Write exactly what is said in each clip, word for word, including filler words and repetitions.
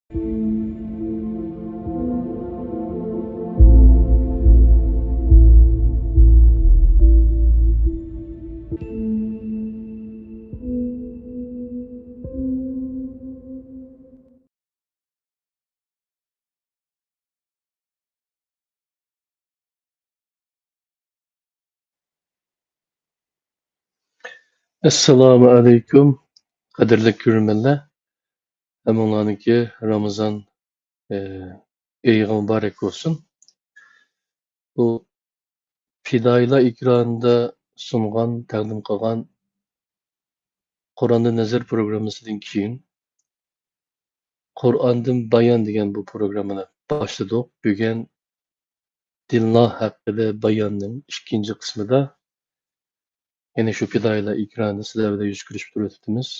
ئەسسالامۇ ئەلەيكۇم، قەدىرلىك كۆرۈرمەنلەر. ھەممىڭلارنىڭكى رامىزان، ئى، ئېيىغا مۇبارەك بولسۇن. بۇ پىدائىيلار ئېكرانىدا سۇنغان، تەقدىم قىلغان قۇرئاندىن نەزەر پروگراممىسىدىن كېيىن، قۇرئاندىن بايان دېگەن بۇ پروگراممىنى باشلىدۇق. بۈگۈن دىنلار ھەققىدە باياننىڭ ئىككىنچى قىسمىدا، يەنى شۇ پىدائىيلار ئېكرانىدا سىلەر بىلەن يۈز كۆرۈشۈپ تۇرۇۋېتىپتىمىز.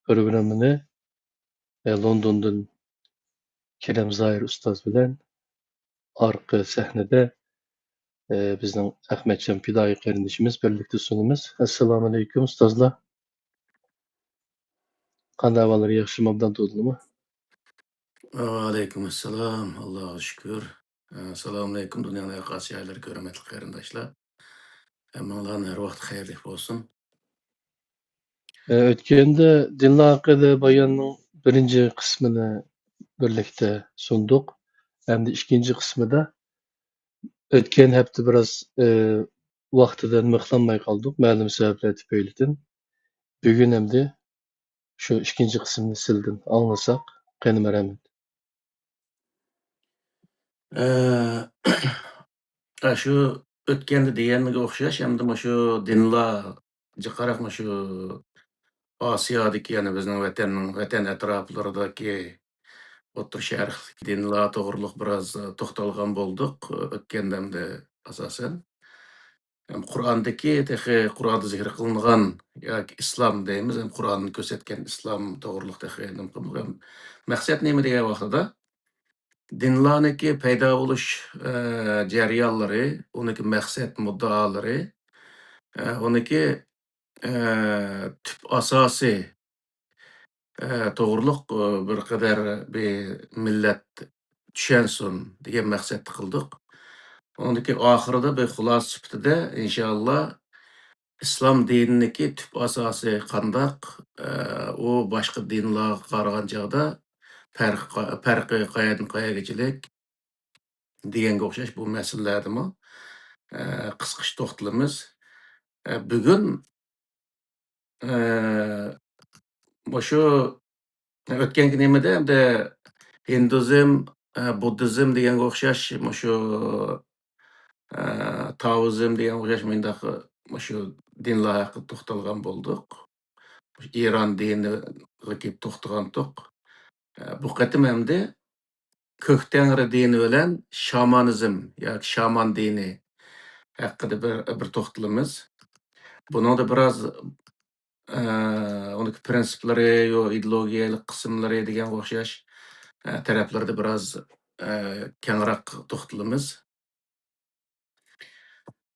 پروگراممىنى، ئە، لوندوندىن كېرەم زاھىر ئۇستاز بىلەن ئارقا سەھنىدە، ئە، بىزنىڭ ئەخمەتجان پىدائىي قېرىندىشىمىز بىرلىكتە سۇنىمىز. ئەسسالامۇئەلەيكۇم، ئۇستازلار. قانداق ئەھۋاللار، ياخشىمۇ، ئوبدان تۇردىلىمۇ؟ ۋەئەلەيكۇم ئەسسالام، ئاللاغا شۈكۈر. ئە، سالامۇئەلەيكۇم، دۇنيانىڭ ھەر قايسى جايلىرىدىكى ھۆرمەتلىك قېرىنداشلار. ھەممىڭلارنىڭ ھەر ۋاقتى خەيرلىك بولسۇن. ئە، ئۆتكەندە دىنلار ھەققىدە باياننىڭ بىرىنچى قىسمىنى بىرلىكتە سۇندۇق. ئەمدى ئىككىنچى قىسمىدا ئۆتكەن ھەپتە بىراز، ئە، ۋاقتىدىن مىخلانماي قالدۇق، مەلۇم سەۋەبلەر تۈپەيلىدىن. بۈگۈن ئەمدى شۇ ئىككىنچى قىسىمنى سىلىدىن ئاڭلىساق، قېنى، مەرھەمەت. ئە، ئە، شۇ ئۆتكەندە دېگەنگە ئوخشاش، ئەمدى مۇشۇ دىنلار جىقراق مۇشۇ ئاسىيادىكى، يەنى بىزنىڭ ۋەتەننىڭ، ۋەتەن ئەتراپلىرىدىكى ئوتتۇرا شەرقتىكى دىنلار توغرۇلۇق بىراز توختالغان بولدۇق ئۆتكەندە ئەمدى ئاساسەن. ھەم قۇرئاندىكى، تېخى قۇرئاندا زىكىر قىلىنغان ياكى ئىسلام دەيمىز، ھەم قۇرئان كۆرسەتكەن ئىسلام توغرۇلۇق تېخى نېمە قىلدۇق. ھەم مەقسەت نېمە دېگەن ۋاقتىدا، دىنلارنىڭكى پەيدا بولۇش، ئە، جەريانلىرى، ئۇنىڭكى مەقسەت مۇددىئالىرى، ئە، ئۇنىڭكى، ئە، تۈپ ئاساسى، ئە، توغرۇلۇق، ئە، بىر قەدەر بىر مىللەت چۈشەنسۇن دېگەن مەقسەتتە قىلدۇق. ئۇنىڭدىكى ئاخىرىدا بىر خۇلاسە سۈپىتىدە، ئىنشائاللا، ئىسلام دىنىنىڭكى تۈپ ئاساسى قانداق، ئە، ئۇ باشقا دىنلارغا قارىغان چاغدا پەرقى، پەرقى قەيەردىن قەيەرگىچىلىك دېگەنگە ئوخشاش بۇ مەسىلىلەردىمۇ، ئە، قىسقىچە توختىلىمىز. ئە، بۈگۈن، ئە، مۇشۇ ئۆتكەنكى نېمىدە ئەمدى ھىندۇزم، ئە، بۇددىزم دېگەنگە ئوخشاش مۇشۇ، ئە، تائوزم دېگەنگە ئوخشاش مۇنداق مۇشۇ دىنلار ھەققىدە توختالغان بولدۇق. ئىران دىنىغا كېلىپ توختىغانتۇق. ئە، بۇ قېتىم ئەمدى كۆك تەڭرى دىنى بىلەن شامانىزم ياكى شامان دىنى ھەققىدە بىر، بىر توختىلىمىز. بۇنىڭدا بىراز، ئە، ئۇنىڭ پىرىنسىپلىرى، يو، ئىدېئولوگىيەلىك قىسىملىرى دېگەنگە ئوخشاش، ئە، تەرەپلىرىدە بىراز، ئە، كەڭرەك توختىلىمىز.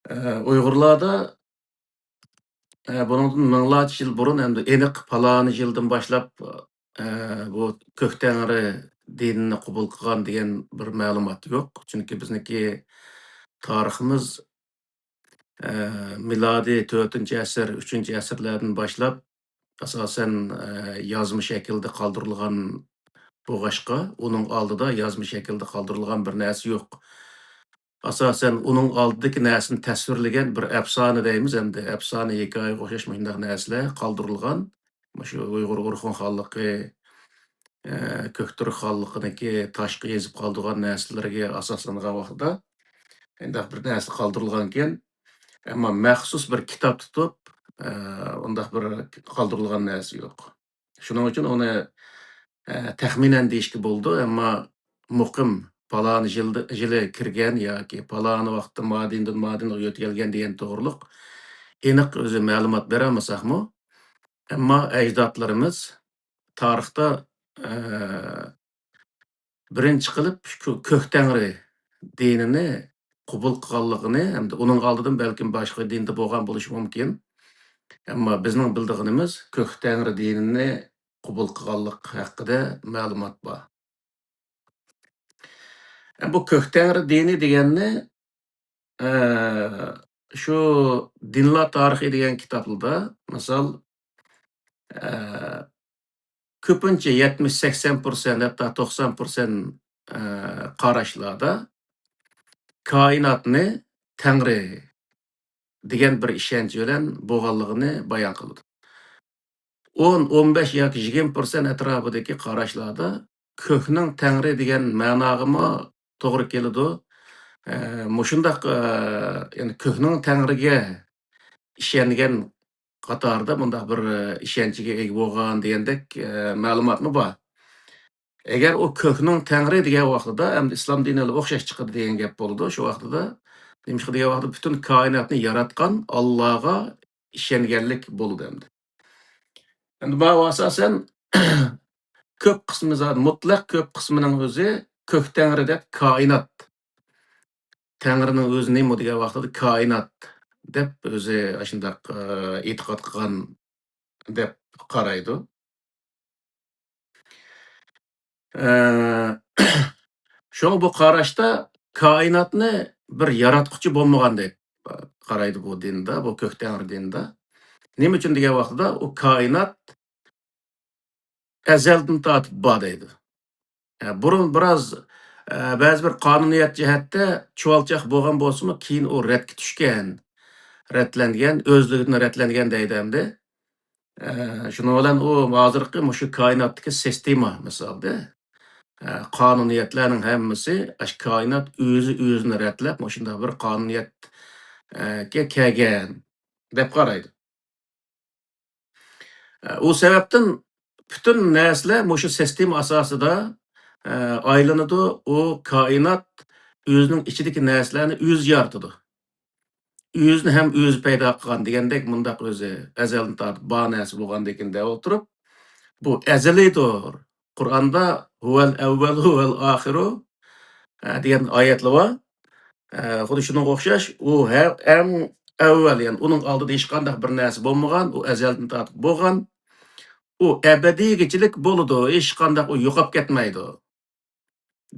ئە، ئۇيغۇرلاردا، ئە، بۇنىڭدىن مىڭلارچە يىل بۇرۇن، ئەمدى ئېنىق پالانى يىلدىن باشلاپ، ئە، بۇ كۆك تەڭرى دىنىنى قوبۇل قىلغان دېگەن بىر مەلۇمات يوق. چۈنكى بىزنىڭكى تارىخىمىز، ئە، مىلادىي تۆتىنچى ئەسىر، ئۈچىنچى ئەسىرلەردىن باشلاپ، ئاساسەن، ئە، يازما شەكىلدە قالدۇرۇلغان بولغاچقا، ئۇنىڭ ئالدىدا يازما شەكىلدە قالدۇرۇلغان بىر نەرسە يوق. ئاساسەن، ئۇنىڭ ئالدىدىكى نەرسىنى تەسۋىرلىگەن بىر ئەپسانە دەيمىز ئەمدى، ئەپسانە، ھېكايىگە ئوخشاش مۇشۇنداق نەرسىلەر قالدۇرۇلغان. مۇشۇ ئۇيغۇر ئورخۇن خانلىقى، ئە، كۆكتۈرك خانلىقىنىڭكى تاشقا يېزىپ قالدۇرغان نەرسىلىرىگە ئاساسلانغان ۋاقتىدا، ئۇنداق بىر نەرسە قالدۇرۇلغانكەن. ئەمما مەخسۇس بىر كىتاب تۇتۇپ، ئە، ئۇنداق بىر قالدۇرۇلغان نەرسە يوق. شۇنىڭ ئۈچۈن ئۇنى، ئە، تەخمىنەن دېيىشكە بولىدۇ، ئەمما مۇقىم پالانى يىلدا، يىلى كىرگەن ياكى پالانى ۋاقىتتا مادىندىن مادىنغا يۆتكەلگەن دېگەن توغرۇلۇق ئېنىق ئۆزى مەلۇمات بېرەلمىسەكمۇ، ئەمما ئەجدادلىرىمىز تارىختا، ئە، بىرىنچى قىلىپ شۇ كۆك تەڭرى دىنىنى قوبۇل قىلغانلىقىنى، ھەمدە ئۇنىڭ ئالدىدىن بەلكىم باشقا دىندا بولغان بولۇشى مۇمكىن. ئەمما بىزنىڭ بىلىدىغىنىمىز كۆك تەڭرى دىنىنى قوبۇل قىلغانلىق ھەققىدە مەلۇمات بار. بۇ كۆك تەڭرى دىنى دېگەننى، ئە، شۇ دىنلار تارىخى دېگەن كىتابلىرىدا، مىسال، ئە، كۆپىنچە يەتمىش، سەكسەن پىرسەنت، ھەتتا توقسان پىرسەنت، ئە، قاراشلاردا كائىناتنى تەڭرى دېگەن بىر ئىشەنچ بىلەن بولغانلىقىنى بايان قىلىدۇ. ئون، ئون بەش ياكى يىگىرمە پىرسەنت ئەتراپىدىكى قاراشلاردا كۆكنىڭ تەڭرى دېگەن مەناغىمۇ توغرا كېلىدۇ. ئە، مۇشۇنداق، ئە، يەنى كۆكنىڭ تەڭرىگە ئىشەنگەن قاتارىدا مۇنداق بىر، ئە، ئىشەنچكە ئىگە بولغان دېگەندەك، ئە، مەلۇماتمۇ بار. ئەگەر ئۇ كۆكنىڭ تەڭرى دېگەن ۋاقتىدا، ئەمدى ئىسلام دىنى بىلەن ئوخشاش چىقىدۇ دېگەن گەپ بولىدۇ شۇ ۋاقتىدا. نېمىشقا دېگەن ۋاقتىدا پۈتۈن كائىناتنى ياراتقان ئاللاغا ئىشەنگەنلىك بولىدۇ ئەمدى. ئەمدى ماۋۇ ئاساسەن كۆپ قىسمى زادى، مۇتلەق كۆپ قىسمىنىڭ ئۆزى كۆك تەڭرى دەپ كائىنات. تەڭرىنىڭ ئۆزى نېمە دېگەن ۋاقتىدا كائىنات دەپ ئۆزى ئاشۇنداق، ئە، ئېتىقاد قىلغان دەپ قارايدۇ. ئە، شۇڭا بۇ قاراشتا كائىناتنى بىر ياراتقۇچى بولمىغاندەك قارايدۇ بۇ دىندا، بۇ كۆك تەڭرى دىنىدا. نېمە ئۈچۈن دېگەن ۋاقتىدا ئۇ كائىنات ئەزەلدىن تارتىپ بار دەيدۇ. ئە، بۇرۇن بىراز، ئە، بەزى بىر قانۇنىيەت جەھەتتە چۇۋالچاق بولغان بولسىمۇ، كېيىن ئۇ رەتكە چۈشكەن، رەتلەنگەن، ئۆزلۈكىدىن رەتلەنگەن دەيدۇ ئەمدى. ئە، شۇنىڭ بىلەن ئۇ ھازىرقى مۇشۇ كائىناتتىكى سىستېما مىسالدا، ئە، قانۇنىيەتلەرنىڭ ھەممىسى ئاشۇ كائىنات ئۆزى ئۆزىنى رەتلەپ، مۇشۇنداق بىر قانۇنىيەتكە كەلگەن دەپ قارايدۇ. ئە، ئۇ سەۋەبتىن پۈتۈن نەرسىلەر مۇشۇ سىستېما ئاساسىدا، ئە، ئايلىنىدۇ. ئۇ كائىنات ئۆزىنىڭ ئىچىدىكى نەرسىلەرنى ئۆزى يارىتىدۇ. ئۆزىنى ھەم ئۆزى پەيدا قىلغان دېگەندەك مۇنداق ئۆزى ئەزەلدىن تارتىپ بار نەرسە بولغاندىكىن دەپ ئولتۇرۇپ، بۇ ئەزەلىيدۇر. قۇرئاندا «ھۇۋەل ئەۋۋەلۇ ۋەل ئاخىرۇ» دېگەن ئايەتلەر بار. ئە، خۇددى شۇنىڭغا ئوخشاش، ئۇ ھە-، ئەڭ ئەۋۋەل، يەنى ئۇنىڭ ئالدىدا ھېچقانداق بىر نەرسە بولمىغان، ئۇ ئەزەلدىن تارتىپ بولغان، ئۇ ئەبەدىيگىچىلىك بولىدۇ، ھېچقانداق ئۇ يوقاپ كەتمەيدۇ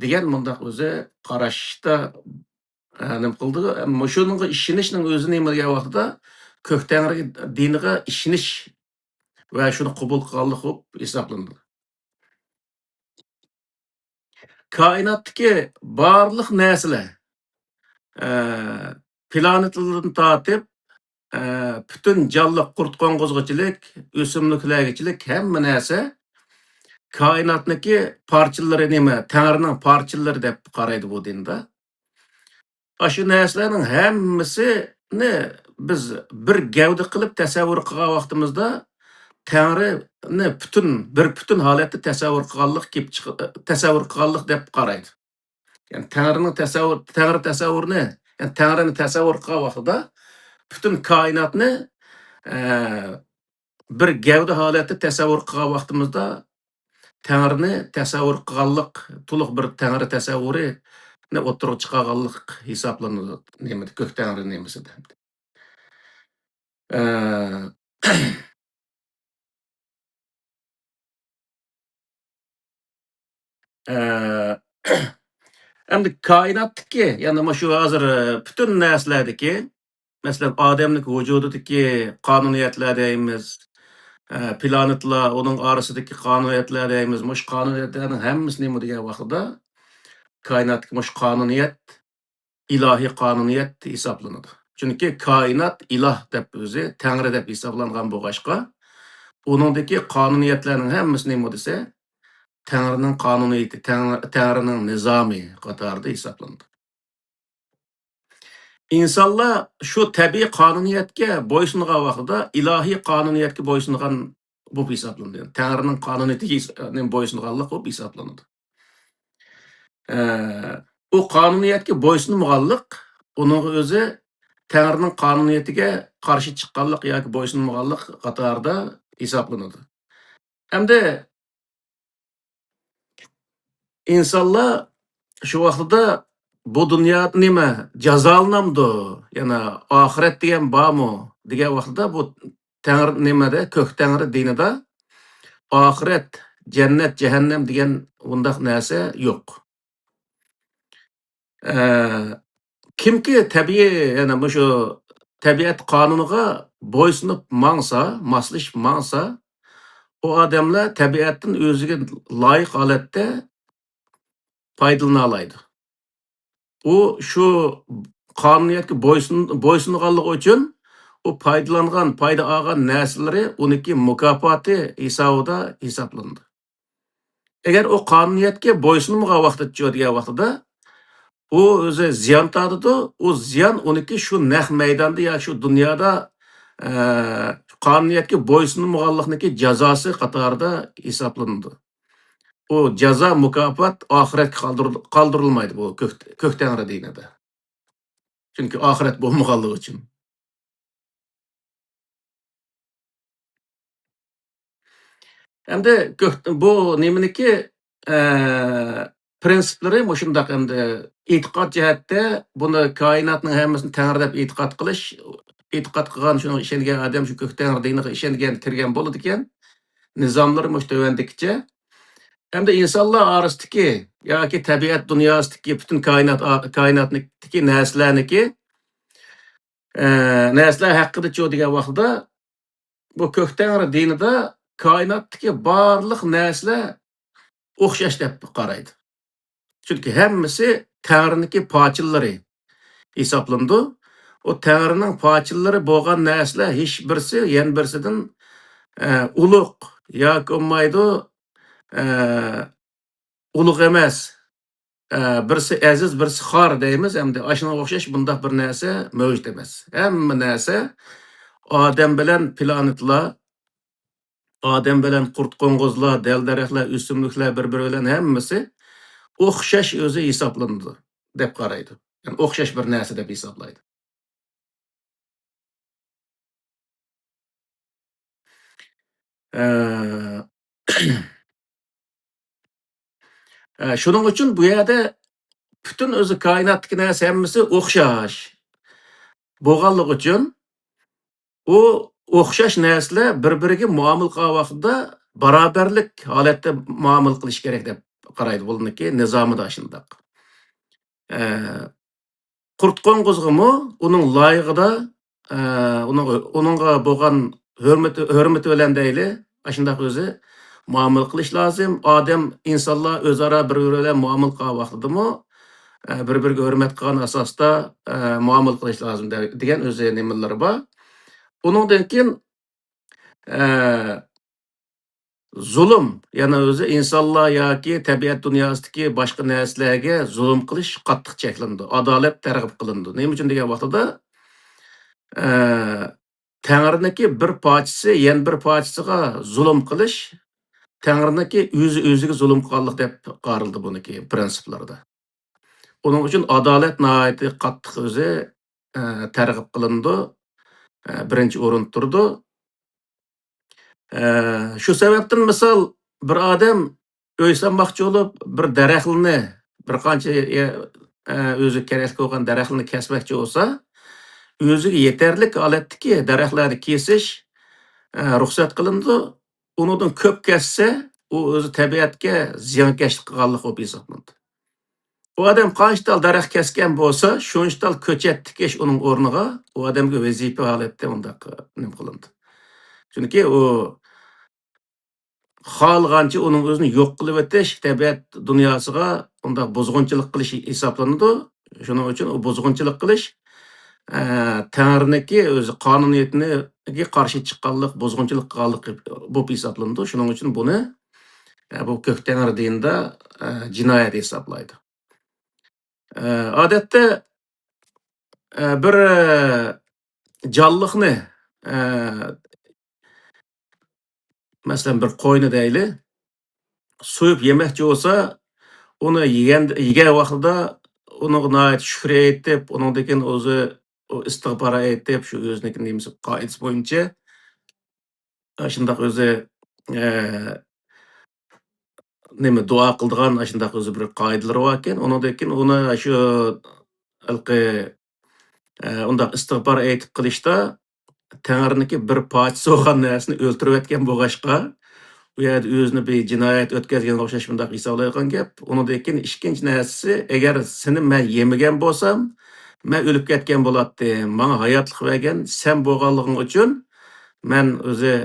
دېگەن مۇنداق ئۆزى قاراشتا، ئە، نېمە قىلدى؟ مۇشۇنىڭغا ئىشىنىشنىڭ ئۆزى نېمە دېگەن ۋاقتىدا كۆك تەڭرى دىنىغا ئىشىنىش ۋە شۇنى قوبۇل قىلغانلىق بولۇپ ھېسابلىنىدۇ. كائىناتتىكى بارلىق نەرسىلەر، ئە، پلانېتىلىرىدىن تارتىپ، ئە، پۈتۈن جانلىق قۇرت قوڭغۇزغىچىلىك، ئۆسۈملۈكلەرگىچىلىك ھەممە نەرسە كائىناتنىڭكى پارچىلىرى نېمە؟ تەڭرىنىڭ پارچىلىرى دەپ قارايدۇ بۇ دىندا. ئاشۇ نەرسىلەرنىڭ ھەممىسىنى بىز بىر گەۋدە قىلىپ تەسەۋۋۇر قىلغان ۋاقتىمىزدا، تەڭرىنى پۈتۈن، بىر پۈتۈن ھالەتتە تەسەۋۋۇر قىلغانلىق كېلىپ چىق-، تەسەۋۋۇر قىلغانلىق دەپ قارايدۇ. يەنى تەڭرىنىڭ تەسەۋۋۇر، تەڭرى تەسەۋۋۇرىنى، يەنى تەڭرىنى تەسەۋۋۇر قىلغان ۋاقتىدا پۈتۈن كائىناتنى، ئە، بىر گەۋدە ھالەتتە تەسەۋۋۇر قىلغان ۋاقتىمىزدا، تەڭرىنى تەسەۋۋۇر قىلغانلىق، تولۇق بىر تەڭرى تەسەۋۋۇرىنى ئوتتۇرىغا چىقارغانلىق ھېسابلىنىدۇ. نېمىدە، كۆك تەڭرى نېمىسىدە. ئە، ئە، ئەمدى كائىناتتىكى، يەنى مۇشۇ ھازىر، ئە، پۈتۈن نەرسىلەردىكى، مەسىلەن، ئادەمنىڭ ۋۇجۇدىدىكى قانۇنىيەتلەر دەيمىز، ئە، پلانېتلار، ئۇنىڭ ئارىسىدىكى قانۇنىيەتلەر دەيمىز. مۇشۇ قانۇنىيەتلەرنىڭ ھەممىسى نېمە دېگەن ۋاقتىدا، كائىناتتىكى مۇشۇ قانۇنىيەت ئىلاھىي قانۇنىيەت ھېسابلىنىدۇ. چۈنكى كائىنات ئىلاھ دەپ ئۆزى، تەڭرى دەپ ھېسابلانغان بولغاچقا، ئۇنىڭدىكى قانۇنىيەتلەرنىڭ ھەممىسى نېمە دېسە، تەڭرىنىڭ قانۇنىيىتى، تەڭ-، تەڭرىنىڭ نىزامى قاتارىدا ھېسابلىنىدۇ. ئىنسانلار شۇ تەبىئىي قانۇنىيەتكە بويسۇنغان ۋاقتىدا ئىلاھىي قانۇنىيەتكە بويسۇنغان بولۇپ ھېسابلىنىدۇ. يەنى تەڭرىنىڭ قانۇنىيىتىگە ھېس-، بويسۇنغانلىق بولۇپ ھېسابلىنىدۇ. ئە، ئۇ قانۇنىيەتكە بويسۇنمىغانلىق، ئۇنىڭغا ئۆزى تەڭرىنىڭ قانۇنىيىتىگە قارشى چىققانلىق ياكى بويسۇنمىغانلىق قاتارىدا ھېسابلىنىدۇ. ئەمدى ئىنسانلار شۇ ۋاقتىدا بۇ دۇنيادا نېمە، جازالىنامدۇ؟ يەنە ئاخىرەت دېگەن بارمۇ؟ دېگەن ۋاقتىدا بۇ تەڭرى نېمىدە، كۆك تەڭرى دىنىدا ئاخىرەت، جەننەت، جەھەننەم دېگەن بۇنداق نەرسە يوق. ئە، كىمكى تەبىئىي، يەنى مۇشۇ تەبىئەت قانۇنىغا بويسۇنۇپ ماڭسا، ماسلىشىپ ماڭسا، ئۇ ئادەملەر تەبىئەتتىن ئۆزىگە لايىق ھالەتتە پايدىلىنالايدۇ. ئۇ شۇ قانۇنىيەتكە بويسۇن-، بويسۇنغانلىقى ئۈچۈن ئۇ پايدىلانغان، پايدا ئالغان نەرسىلىرى ئۇنىڭكى مۇكاپاتى ھېسابىدا ھېسابلىنىدۇ. ئەگەر ئۇ قانۇنىيەتكە بويسۇنمىغان ۋاقتىچۇ دېگەن ۋاقتىدا، ئۇ ئۆزى زىيان تارتىدۇ. ئۇ زىيان ئۇنىڭكى شۇ نەق مەيداندا يا شۇ دۇنيادا، ئە، قانۇنىيەتكە بويسۇنمىغانلىقنىڭكى جازاسى قاتارىدا ھېسابلىنىدۇ. ئۇ جازا، مۇكاپات ئاخىرەتكە قالدۇرۇل-، قالدۇرۇلمايدۇ بۇ كۆك، كۆك تەڭرى دىنىدا. چۈنكى ئاخىرەت بولمىغانلىقى ئۈچۈن. ئەمدى كۆك-، بۇ نېمىنىكى، ئە، پىرىنسىپلىرى مۇشۇنداق ئەمدى ئېتىقاد جەھەتتە بۇنى كائىناتنىڭ ھەممىسىنى تەڭرى دەپ ئېتىقاد قىلىش، ئېتىقاد قىلغان، شۇنىڭغا ئىشەنگەن ئادەم شۇ كۆك تەڭرى دىنىغا ئىشەنگەن، كىرگەن بولىدىكەن. نىزاملىرى مۇشۇ تۆۋەندىكىچە. ئەمدى ئىنسانلار ئارىسىدىكى ياكى تەبىئەت دۇنياسىدىكى پۈتۈن كائىنات، كائىناتتىكى نەرسىلەرنىكى، ئە، نەرسىلەر ھەققىدىچۇ دېگەن ۋاقتىدا، بۇ كۆك تەڭرى دىنىدا كائىناتتىكى بارلىق نەرسىلەر ئوخشاش دەپ قارايدۇ. چۈنكى ھەممىسى تەڭرىنىڭكى پارچىلىرى ھېسابلىنىدۇ. ئۇ تەڭرىنىڭ پارچىلىرى بولغان نەرسىلەر ھېچ بىرسى يەنە بىرسىدىن، ئە، ئۇلۇغ ياكى بولمايدۇ، ئە، ئۇلۇغ ئەمەس، ئە، بىرسى ئەزىز، بىرسى خار دەيمىز، ئەمدى ئاشۇنىڭغا ئوخشاش بۇنداق بىر نەرسە مەۋجۇت ئەمەس. ھەممە نەرسە ئادەم بىلەن پلانېتلار، ئادەم بىلەن قۇرت-قوڭغۇزلار، دەل-دەرەخلەر، ئۆسۈملۈكلەر بىر-بىرى بىلەن ھەممىسى ئوخشاش ئۆزى ھېسابلىنىدۇ دەپ قارايدۇ. يەنى ئوخشاش بىر نەرسە دەپ ھېسابلايدۇ. ئە، ئە، شۇنىڭ ئۈچۈن بۇ يەردە پۈتۈن ئۆزى كائىناتتىكى نەرسە ھەممىسى ئوخشاش بولغانلىقى ئۈچۈن، ئۇ ئوخشاش نەرسىلەر بىر-بىرىگە مۇئامىلە قىلغان ۋاقتىدا بارابەرلىك ھالەتتە مۇئامىلە قىلىش كېرەك دەپ قارايدۇ. بۇنىڭكى نىزامىدا شۇنداق. ئە، قۇرت-قوڭغۇزغىمۇ ئۇنىڭ لايىقىدا، ئە، ئۇنىڭ، ئۇنىڭغا بولغان ھۆرمىتى، ھۆرمىتى بىلەن دەيلى، ئاشۇنداق ئۆزى مۇئامىلە قىلىش لازىم. ئادەم، ئىنسانلار ئۆزئارا بىر-بىرى بىلەن مۇئامىلە قىلغان ۋاقتىدىمۇ، ئە، بىر-بىرىگە ھۆرمەت قىلغان ئاساستا، ئە، مۇئامىلە قىلىش لازىم دە-، دېگەن ئۆزى نېمىلىرى بار. ئۇنىڭدىن كېيىن، ئە، زۇلۇم، يەنى ئۆزى ئىنسانلار ياكى تەبىئەت دۇنياسىدىكى باشقا نەرسىلەرگە زۇلۇم قىلىش قاتتىق چەكلىنىدۇ، ئادالەت تەرغىب قىلىنىدۇ. نېمە ئۈچۈن دېگەن ۋاقتىدا، ئە، تەڭرىنىڭكى بىر پارچىسى يەنە بىر پارچىسىغا زۇلۇم قىلىش تەڭرىنىڭكى ئۆزى ئۆزىگە زۇلۇم قىلغانلىق دەپ قارىلىدۇ بۇنىڭكى پىرىنسىپلىرىدا. ئۇنىڭ ئۈچۈن ئادالەت ناھايىتى قاتتىق ئۆزى، ئە، تەرغىب قىلىنىدۇ، ئە، بىرىنچى ئورۇندا تۇرىدۇ. ئە، شۇ سەۋەبتىن مىسال، بىر ئادەم ئۆي سالماقچى بولۇپ، بىر دەرەخلىنى، بىر قانچە، ئە، ئە، ئۆزىگە كېرەكلىك بولغان دەرەخلىنى كەسمەكچى بولسا، ئۆزىگە يېتەرلىك ھالەتتىكى دەرەخلەرنى كېسىش، ئە، رۇخسەت قىلىنىدۇ. ئۇنىڭدىن كۆپ كەسسە، ئۇ ئۆزى تەبىئەتكە زىيانكەشلىك قىلغانلىق بولۇپ ھېسابلىنىدۇ. ئۇ ئادەم قانچە تال دەرەخ كەسكەن بولسا، شۇنچە تال كۆچەت تىكىش ئۇنىڭ ئورنىغا ئۇ ئادەمگە ۋەزىپە ھالەتتە ئۇنداق نېمە قىلىنىدۇ. چۈنكى ئۇ خالىغانچە ئۇنىڭ ئۆزىنى يوق قىلىۋېتىش، تەبىئەت دۇنياسىغا ئۇنداق بۇزغۇنچىلىق قىلىش ھېسابلىنىدۇ. شۇنىڭ ئۈچۈن ئۇ بۇزغۇنچىلىق قىلىش، ئە، تەڭرىنىڭكى ئۆزى قانۇنىيىتىگە قارشى چىققانلىق، بۇزغۇنچىلىق قىلغانلىق بولۇپ ھېسابلىنىدۇ. شۇنىڭ ئۈچۈن بۇنى، ئە، بۇ كۆك تەڭرى دىنىدا، ئە، جىنايەت ھېسابلايدۇ. ئە، ئادەتتە، ئە، بىر، ئە، جانلىقنى، ئە، مەسىلەن، بىر قوينى دەيلى، سويۇپ يېمەكچى بولسا، ئۇنى يېگەن، يېگەن ۋاقتىدا ئۇنىڭغا ناھايىتى شۈكرى ئېيتىپ، ئۇنىڭدىن كېيىن ئۆزى ئۇ ئىستىغپار ئېيتىپ، شۇ ئۆزىنىڭكى نېمىسى، قائىدىسى بويىچە، ئاشۇنداق ئۆزى، ئە، نېمە، دۇئا قىلىدىغان ئاشۇنداق ئۆزى بىر قائىدىلىرى باركەن. ئۇنىڭدىن كېيىن ئۇنى شۇ ھېلىقى، ئە، ئۇنداق ئىستىغپار ئېيتىپ قىلىشتا تەڭرىنىڭكى بىر پارچىسى بولغان نەرسىنى ئۆلتۈرۈۋەتكەن بولغاچقا، ئۇ يەردە ئۆزىنى بىر جىنايەت ئۆتكەزگەنگە ئوخشاش مۇنداق ھېسابلايدىغان گەپ. ئۇنىڭدىن كېيىن ئىككىنچى نەرسىسى، ئەگەر سېنى مەن يېمىگەن بولسام، مەن ئۆلۈپ كەتكەن بولاتتىم. ماڭا ھاياتلىق بەرگەن سەن بولغانلىقىڭ ئۈچۈن مەن ئۆزى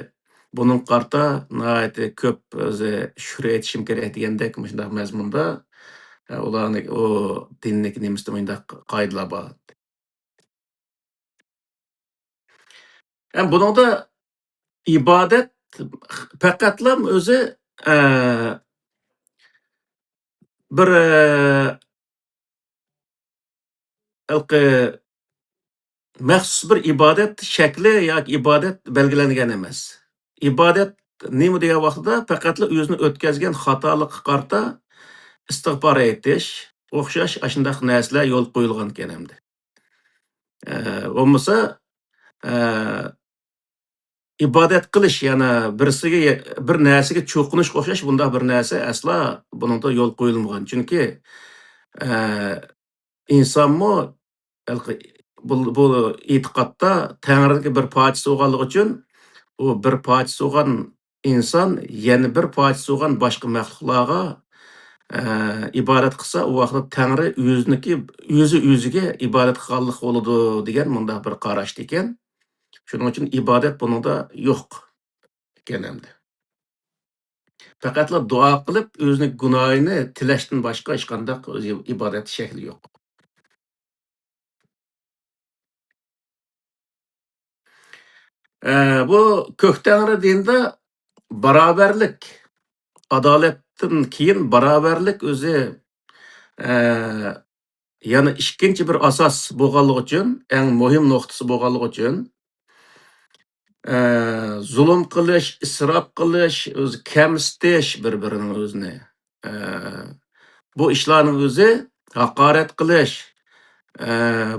بۇنىڭغا قارىتا ناھايىتى كۆپ ئۆزى شۈكۈر ئېيتىشىم كېرەك دېگەندەك مۇشۇنداق مەزمۇندا، ئە، ئۇلارنى ئۇ دىننىڭ نېمىسىدە مۇنداق قائىدىلار بار. ھەم بۇنىڭدا ئىبادەت پەقەتلا ئۆزى، ئە، بىر، ئە، ھېلىقى مەخسۇس بىر ئىبادەت شەكلى ياكى ئىبادەت بەلگىلەنگەن ئەمەس. ئىبادەت نېمە دېگەن ۋاقتىدا پەقەتلا ئۆزىنى ئۆتكەزگەن خاتالىققا قارىتا ئىستىغپار ئېيتىش، ئوخشاش ئاشۇنداق نەرسىلەر يول قويۇلغانىكەن ئەمدى. ئە، بولمىسا، ئە، ئىبادەت قىلىش، يەنى بىرسىگە، بىر نەرسىگە چوقۇنۇشقا ئوخشاش بۇنداق بىر نەرسە ئەسلا بۇنىڭدا يول قويۇلمىغان. چۈنكى، ئە، ئىنسانمۇ ھېلىقى بۇ، بۇ ئېتىقادتا تەڭرىنىڭ بىر پارچىسى بولغانلىقى ئۈچۈن، ئۇ بىر پارچىسى بولغان ئىنسان يەنە بىر پارچىسى بولغان باشقا مەخلۇقلارغا، ئە، ئىبادەت قىلسا، ئۇ ۋاقىتتا تەڭرى ئۆزىنىڭكى، ئۆزى ئۆزىگە ئىبادەت قىلغانلىق بولىدۇ دېگەن مۇنداق بىر قاراشتا ئىكەن. شۇنىڭ ئۈچۈن ئىبادەت بۇنىڭدا يوق ئىكەن ئەمدى. پەقەتلا دۇئا قىلىپ، ئۆزىنىڭ گۇناھىنى تىلەشتىن باشقا ھېچقانداق ئۆزى ئىبادەت شەكلى يوق. ئە، بۇ كۆك تەڭرى دىنىدا باراۋەرلىك، ئادالەتتىن كېيىن باراۋەرلىك ئۆزى، ئە، يەنە ئىككىنچى بىر ئاساس بولغانلىقى ئۈچۈن، ئەڭ مۇھىم نۇقتىسى بولغانلىقى ئۈچۈن، ئە، زۇلۇم قىلىش، ئىسراپ قىلىش، ئۆزى كەمسىتىش بىر-بىرىنىڭ ئۆزىنى. ئە، بۇ ئىشلارنىڭ ئۆزى ھاقارەت قىلىش، ئە،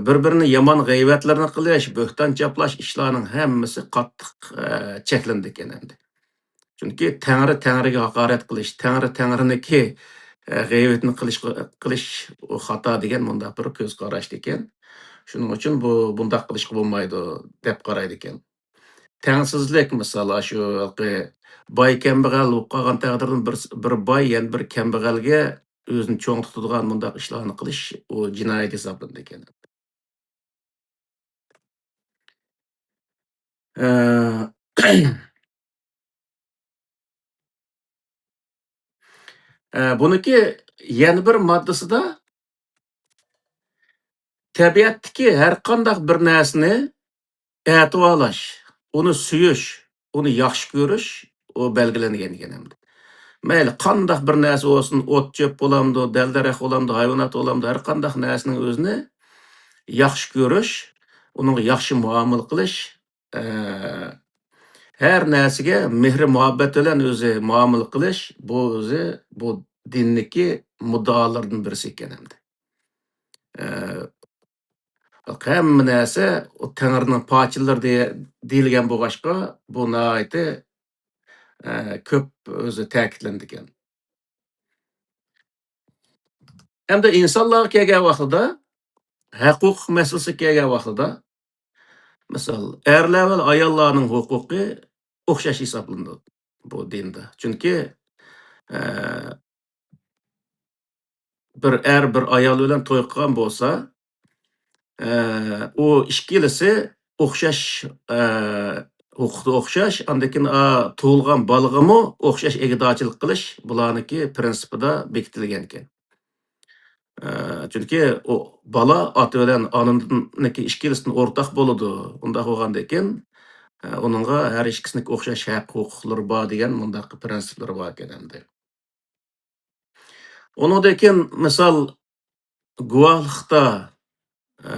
بىر-بىرىنى يامان غەيۋەتلىرىنى قىلىش، بۆھتان چاپلاش ئىشلارنىڭ ھەممىسى قاتتىق، ئە، چەكلىنىدىكەن ئەمدى. چۈنكى تەڭرى تەڭرىگە ھاقارەت قىلىش، تەڭرى تەڭرىنىڭكى، ئە، غەيۋىتىنى قىلىش، قىلىش ئۇ خاتا دېگەن مۇنداق بىر كۆز قاراشتىكەن. شۇنىڭ ئۈچۈن بۇ، بۇنداق قىلىشقا بولمايدۇ دەپ قارايدىكەن. تەڭسىزلىك، مىسال، ئاشۇ ھېلىقى باي كەمبەغەل بولۇپ قالغان تەقدىردىن بىر، بىر باي يەنە بىر كەمبەغەلگە ئۆزىنى چوڭ تۇتىدىغان مۇنداق ئىشلارنى قىلىش، ئۇ جىنايەت ھېسابلىنىدىكەن. ئە، ئە، بۇنىڭكى يەنە بىر ماددىسىدا تەبىئەتتىكى ھەر قانداق بىر نەرسىنى ئەتىۋارلاش، ئۇنى سۆيۈش، ئۇنى ياخشى كۆرۈش، ئۇ بەلگىلەنگەن ئىكەن ئەمدى. مەيلى قانداق بىر نەرسە بولسۇن، ئوت-چۆپ بولامدۇ، دەل-دەرەخ بولامدۇ، ھايۋانات بولامدۇ، ھەر قانداق نەرسىنىڭ ئۆزىنى ياخشى كۆرۈش، ئۇنىڭغا ياخشى مۇئامىلە قىلىش، ئە، ھەر نەرسىگە مېھرى-مۇھەببەت بىلەن ئۆزى مۇئامىلە قىلىش، بۇ ئۆزى بۇ دىندىكى مۇددىئالىرىدىن بىرسى ئىكەن ئەمدى. ئە، ھەممە نەرسە ئۇ تەڭرىنىڭ پارچىلىرى دېيە-، دېيىلگەن بولغاچقا، بۇ ناھايىتى، ئە، كۆپ ئۆزى تەكىتلىنىدىكەن. ئەمدى ئىنسانلارغا كەلگەن ۋاقتىدا، ھەق-ھوقۇق مەسىلىسىگە كەلگەن ۋاقتىدا، مىسال، ئەرلەر ۋە ئاياللارنىڭ ھوقۇقى ئوخشاش ھېسابلىنىدۇ بۇ دىندا. چۈنكى، ئە، بىر ئەر بىر ئايال بىلەن توي قىلغان بولسا، ئە، ئۇ ئىككىلىسى ئوخشاش، ئە، ھوقۇقتا ئوخشاش، ئاندىن كېيىن، ئا، تۇغۇلغان بالىغىمۇ ئوخشاش ئىگىدارچىلىق قىلىش بۇلارنىڭكى پىرىنسىپىدا بېكىتىلگەنىكەن. ئە، چۈنكى ئۇ بالا ئاتا بىلەن ئانىنىڭكى ئىككىلىسىدىن ئورتاق بولىدۇ. ئۇنداق بولغاندىن كېيىن، ئە، ئۇنىڭغا ھەر ئىككىسىنىڭكى ئوخشاش ھەق ھوقۇقلىرى بار دېگەن مۇنداق پىرىنسىپلىرى بار ئىكەن ئەمدى. ئۇنىڭدىن كېيىن مىسال، گۇۋاھلىقتا، ئە،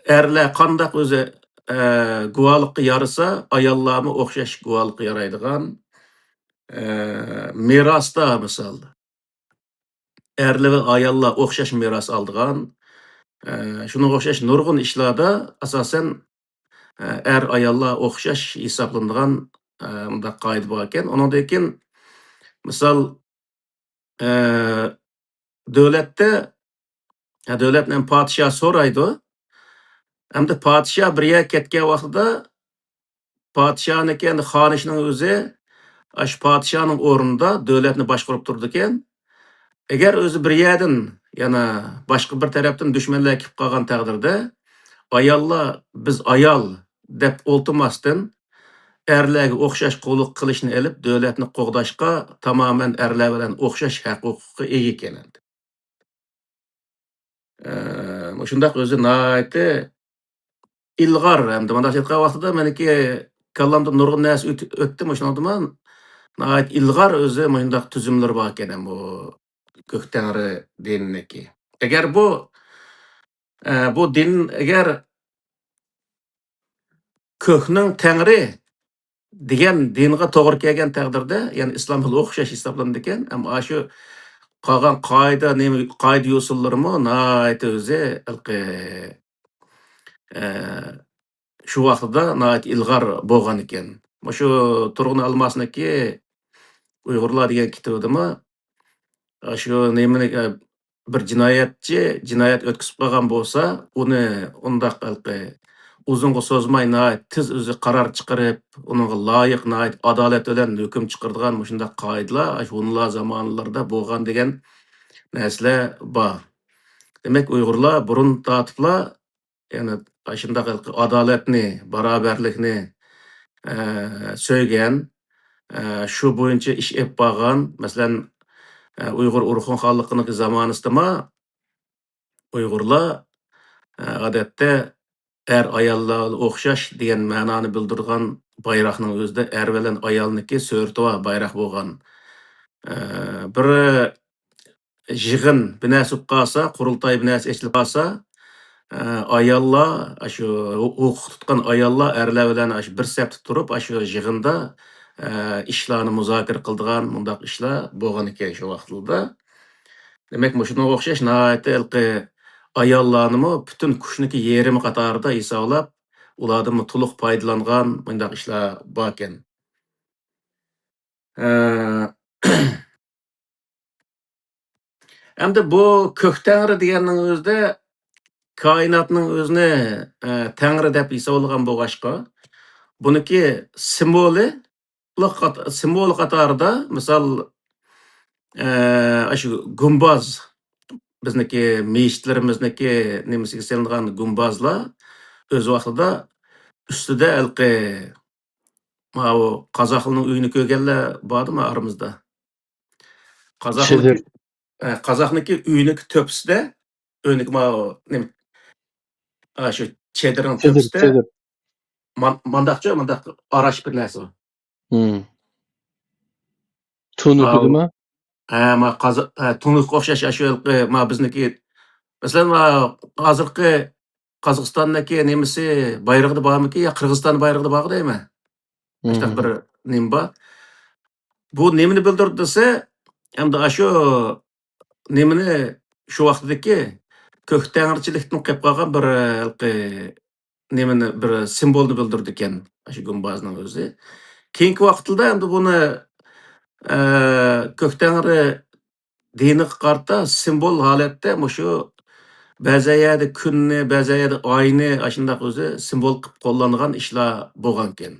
ئەرلەر قانداق ئۆزى، ئە، گۇۋاھلىققا يارىسا، ئاياللارمۇ ئوخشاش گۇۋاھلىققا يارايدىغان، ئە، مىراستا مىسال، ئەرلەر ۋە ئاياللار ئوخشاش مىراس ئالىدىغان، ئە، شۇنىڭغا ئوخشاش نۇرغۇن ئىشلاردا ئاساسەن، ئە، ئەر-ئاياللار ئوخشاش ھېسابلىنىدىغان، ئە، مۇنداق قائىدە بار ئىكەن. ئۇنىڭدىن كېيىن، مىسال، ئە، دۆلەتتە، ھە، دۆلەتنىڭ پادىشاھى سورايدۇ. ئەمدى پادىشاھ بىر يەرگە كەتكەن ۋاقتىدا پادىشاھنىڭكى، ئەمدى خانىشنىڭ ئۆزى، ئاشۇ پادىشاھنىڭ ئورنىدا دۆلەتنى باشقۇرۇپ تۇرىدىكەن. ئەگەر ئۆزى بىر يەردىن، يەنە باشقا بىر تەرەپتىن دۈشمەنلەر كېلىپ قالغان تەقدىردە، ئاياللار، بىز ئايال دەپ ئولتۇرماستىن، ئەرلەرگە ئوخشاش قۇللۇق قىلىشنى ئېلىپ، دۆلەتنى قوغداشقا تامامەن ئەرلەر بىلەن ئوخشاش ھەق-ھوقۇققا ئىگە ئىكەن ئەمدى. ئە، مۇشۇنداق ئۆزى ناھايىتى ئىلغار، ئەمدى مۇنداق ئېيتقان ۋاقتىدا مېنىڭكى كاللامدا نۇرغۇن نەرسە ئۆت-، ئۆتتى مۇشۇنىڭدىمۇ، ناھايىتى ئىلغار ئۆزى مۇشۇنداق تۈزۈملىرى بار ئىكەن، بۇ كۆك تەڭرى دىنىنىڭكى. ئەگەر بۇ، ئە، بۇ دىن ئەگەر كۆكنىڭ تەڭرى دېگەن دىنغا توغرا كەلگەن تەقدىردە، يەنى ئىسلام بىلەن ئوخشاش ھېسابلىنىدىكەن. ئەمما ئاشۇ قالغان قائىدە، نېمە، قائىدە يوسۇنلىرىمۇ ناھايىتى ئۆزى ھېلىقى، ئە، شۇ ۋاقتىدا ناھايىتى ئىلغار بولغان ئىكەن. مۇشۇ تۇرغۇن ئالماسنىڭكى ئۇيغۇرلار دېگەن كىتابىدىمۇ ئاشۇ نېمىنى، ئە، بىر جىنايەتچى جىنايەت ئۆتكۈزۈپ قالغان بولسا، ئۇنى ئۇنداق ھېلىقى ئۇزۇنغا سوزماي، ناھايىتى تېز ئۆزى قارار چىقىرىپ، ئۇنىڭغا لايىق، ناھايىتى ئادالەت بىلەن ھۆكۈم چىقىرىدىغان مۇشۇنداق قائىدىلەر ئاشۇ ھونلار زامانلىرىدا بولغان دېگەن نەرسىلەر بار. دېمەك، ئۇيغۇرلار بۇرۇن تارتىپلا يەنى ئاشۇنداق ھېلىقى ئادالەتنى، باراۋەرلىكنى، ئە، سۆيگەن، ئە، شۇ بويىچە ئىش ئېلىپ بارغان، مەسىلەن، ئە، ئۇيغۇر ئورخۇن خانلىقىنىڭ زامانىسىدىمۇ ئۇيغۇرلار، ئە، ئادەتتە ئەر-ئاياللار ئوخشاش دېگەن مەنانى بىلدۈرىدىغان بايراقنىڭ ئۆزىدە ئەر بىلەن ئايالنىڭكى سۈرىتى بار بايراق بولغان. ئە، بىر يىغىن بىناسى بولۇپ قالسا، قۇرۇلتاي بىناسى ئېچىلىپ قالسا، ئە، ئاياللار، ئاشۇ ھوقۇق تۇتقان ئاياللار ئەرلەر بىلەن ئاشۇ بىر سەپتە تۇرۇپ، ئاشۇ يىغىندا، ئە، ئىشلارنى مۇزاكىرە قىلىدىغان مۇنداق ئىشلار بولغان ئىكەن شۇ ۋاقىتلاردا. دېمەك، مۇشۇنىڭغا ئوخشاش ناھايىتى ھېلىقى ئاياللارنىمۇ پۈتۈن كۈچنىڭكى يېرىمى قاتارىدا ھېسابلاپ، ئۇلاردىنمۇ تولۇق پايدىلانغان مۇنداق ئىشلار باركەن. ئە، ئەمدى بۇ كۆك تەڭرى دېگەننىڭ ئۆزىدە كائىناتنىڭ ئۆزىنى، ئە، تەڭرى دەپ ھېسابلىغان بولغاچقا، بۇنىڭكى سىمۋولى، سىمۋولى قاتارىدا، مىسال، ئە، ئاشۇ گۇمباز، بىزنىڭكى مېچىتلىرىمىزنىڭكى نېمىسىگە سېلىنغان گۇمبازلار ئۆز ۋاقتىدا ئۈستىدە ھېلىقى ماۋۇ قازاقلارنىڭ ئۆيىنى كۆرگەنلەر باردىمۇ ئارىمىزدا؟ قازاقنىڭكى، چېدىر. ئە، قازاقنىڭكى ئۆيىنىڭكى تۆپىسىدە، ئۆينىڭكى ماۋۇ نېمە، ئا، شۇ چېدىرنىڭ چېدىر، تۆپىسىدە چېدىر. مان-، مانداقچۇ، مانداق ئاراش بىر نەرسە بار. ھىم. تونۇكىدىما؟ ھە، ما قازا-، ھە، تونۇكقا ئوخشاش، ئاشۇ ھېلىقى، ما بىزنىڭكى، مەسىلەن، ما ھازىرقى قازاقىستاننىڭكى نېمىسى بايرىقىدا بارمىكى يا قىرغىزىستان بايرىقىدا بارغۇ دەيمەن. ئاشۇنداق بىر نېمە بار. بۇ نېمىنى بىلدۈرىدۇ دېسە، ئەمدى ئاشۇ نېمىنى شۇ ۋاقتىدىكى كۆك تەڭرىچىلىكتىن قېلىپ قالغان بىر ھېلىقى نېمىنى، بىر سىمۋولنى بىلدۈرىدىكەن، ئاشۇ گۇمبازنىڭ ئۆزى. كېيىنكى ۋاقىتلاردا ئەمدى بۇنى، ئە، كۆك تەڭرى دىنىغا قارىتا سىمۋول ھالەتتە مۇشۇ بەزى يەردە كۈننى، بەزى يەردە ئاينى ئاشۇنداق ئۆزى سىمۋول قىلىپ قوللانغان ئىشلار بولغانىكەن.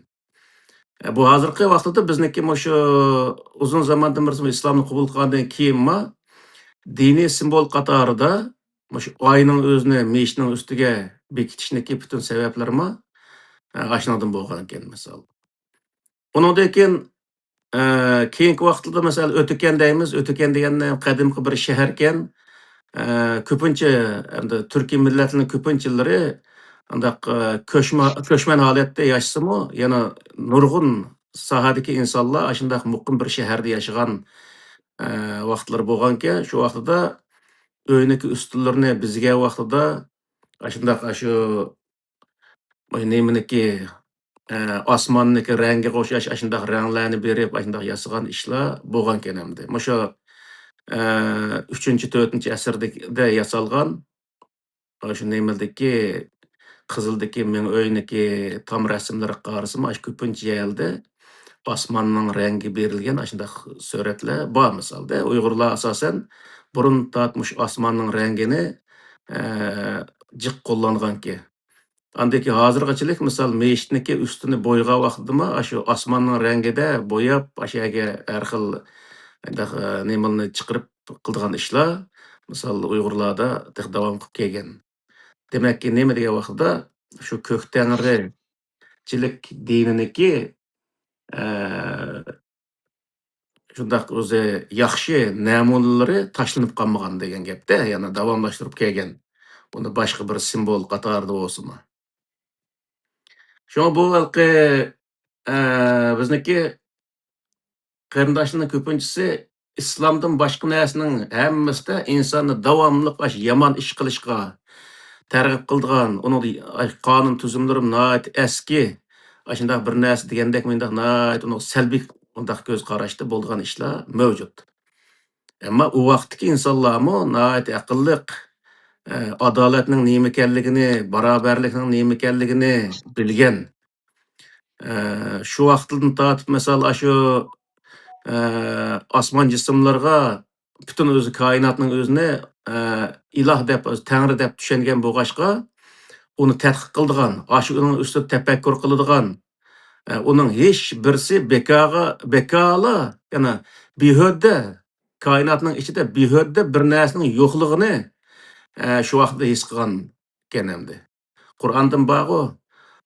ئە، بۇ ھازىرقى ۋاقىتتا بىزنىڭكى مۇشۇ ئۇزۇن زاماندىن بېرى ئىسلامنى قوبۇل قىلغاندىن كېيىنمۇ دىنىي سىمۋول قاتارىدا مۇشۇ ئاينىڭ ئۆزىنى مېچىتنىڭ ئۈستىگە بېكىتىشنىڭكى پۈتۈن سەۋەبلىرىمۇ، ئە، ئاشۇنىڭدىن بولغانىكەن، مىسال. ئۇنىڭدىن كېيىن، ئە، كېيىنكى ۋاقىتلاردا، مەسىلەن، ئۆتىكەن دەيمىز. ئۆتىكەن دېگەننى قەدىمكى بىر شەھەركەن. ئە، كۆپىنچە، ئەمدى تۈركىي مىللەتلەرنىڭ كۆپىنچىلىرى ئانداق، ئە، كۆچمە-، كۆچمەن ھالەتتە ياشىسىمۇ، يەنە نۇرغۇن ساھەدىكى ئىنسانلار ئاشۇنداق مۇقىم بىر شەھەردە ياشىغان، ئە، ۋاقىتلىرى بولغانىكەن. شۇ ۋاقتىدا ئۆينىڭكى ئۈستۈنلىرىنى بېزىگەن ۋاقتىدا ئاشۇنداق، ئاشۇ نېمىنىكى، ئە، ئاسماننىكى رەڭگىگە ئوخشاش ئاشۇنداق رەڭلەرنى بېرىپ، ئاشۇنداق ياسىغان ئىشلار بولغانىكەن ئەمدى. مۇشۇ، ئە، ئۈچىنچى، تۆتىنچى ئەسىردە ياسالغان، ئاشۇ نېمىدىكى، قىزىلدىكى مىڭ ئۆينىكى تام رەسىملىرىگە قارىسىمۇ، ئاشۇ كۆپىنچە يەردە ئاسماننىڭ رەڭگى بېرىلگەن ئاشۇنداق سۈرەتلەر بار مىسالدا. ئۇيغۇرلار ئاساسەن بۇرۇن تارتىپ مۇشۇ ئاسماننىڭ رەڭگىنى، ئە، جىق قوللانغانىكەن. ئاندىن كېيىن ھازىرغىچىلىك، مىسال، مەسچىتنىڭكى ئۈستىنى بويىغان ۋاقتىدىمۇ ئاشۇ ئاسماننىڭ رەڭگىدە بوياپ، ئاشۇ يەرگە ھەر خىل، ئە، نېمىلەرنى چىقىرىپ قىلىدىغان ئىشلار، مىسال، ئۇيغۇرلاردا تېخى داۋام قىلىپ كەلگەن. دېمەككى، نېمە دېگەن ۋاقتىدا، شۇ كۆك تەڭرىچىلىك دىنىنىڭكى، ئە، شۇنداق ئۆزى ياخشى نەمۇنىلىرى تاشلىنىپ قالمىغان دېگەن گەپتە، يەنە داۋاملاشتۇرۇپ كەلگەن. ئۇنى باشقا بىر سىمۋول قاتارىدا بولسىمۇ. شۇڭا بۇ ھېلىقى، ئە، بىزنىڭكى قېرىنداشلارنىڭ كۆپىنچىسى ئىسلامدىن باشقا نەرسىنىڭ ھەممىسىدە ئىنساننى داۋاملىق ئاشۇ يامان ئىش قىلىشقا تەرغىب قىلىدىغان، ئۇنىڭدا قانۇن تۈزۈملىرى ناھايىتى ئەسكى، ئاشۇنداق بىر نەرسە دېگەندەك مۇنداق ناھايىتى ئۇنىڭ سەلبىي ئۇنداق كۆز قاراشتا بولىدىغان ئىشلار مەۋجۇت. ئەمما ئۇ ۋاقىتتىكى ئىنسانلارمۇ ناھايىتى ئەقىللىق، ئە، ئادالەتنىڭ نېمە ئىكەنلىكىنى، بارابەرلىكنىڭ نېمە ئىكەنلىكىنى بىلگەن. ئە، شۇ ۋاقىتتىن تارتىپ، مىسال، ئاشۇ، ئە، ئاسمان جىسىملىرىغا پۈتۈن ئۆزى كائىناتنىڭ ئۆزىنى، ئە، ئىلاھ دەپ، ئۆزى تەڭرى دەپ چۈشەنگەن بولغاچقا، ئۇنى تەتقىق قىلىدىغان، ئاشۇ ئۇنىڭ ئۈستىدە تەپەككۇر قىلىدىغان، ئە، ئۇنىڭ ھېچ بىرسى بىكارغا، بىكارلا، يەنى بىھۇدە، كائىناتنىڭ ئىچىدە بىھۇدە بىر نەرسىنىڭ يوقلۇقىنى، ئە، شۇ ۋاقىتتا ھېس قىلغان ئىكەن ئەمدى. قۇرئاندىن بارغۇ،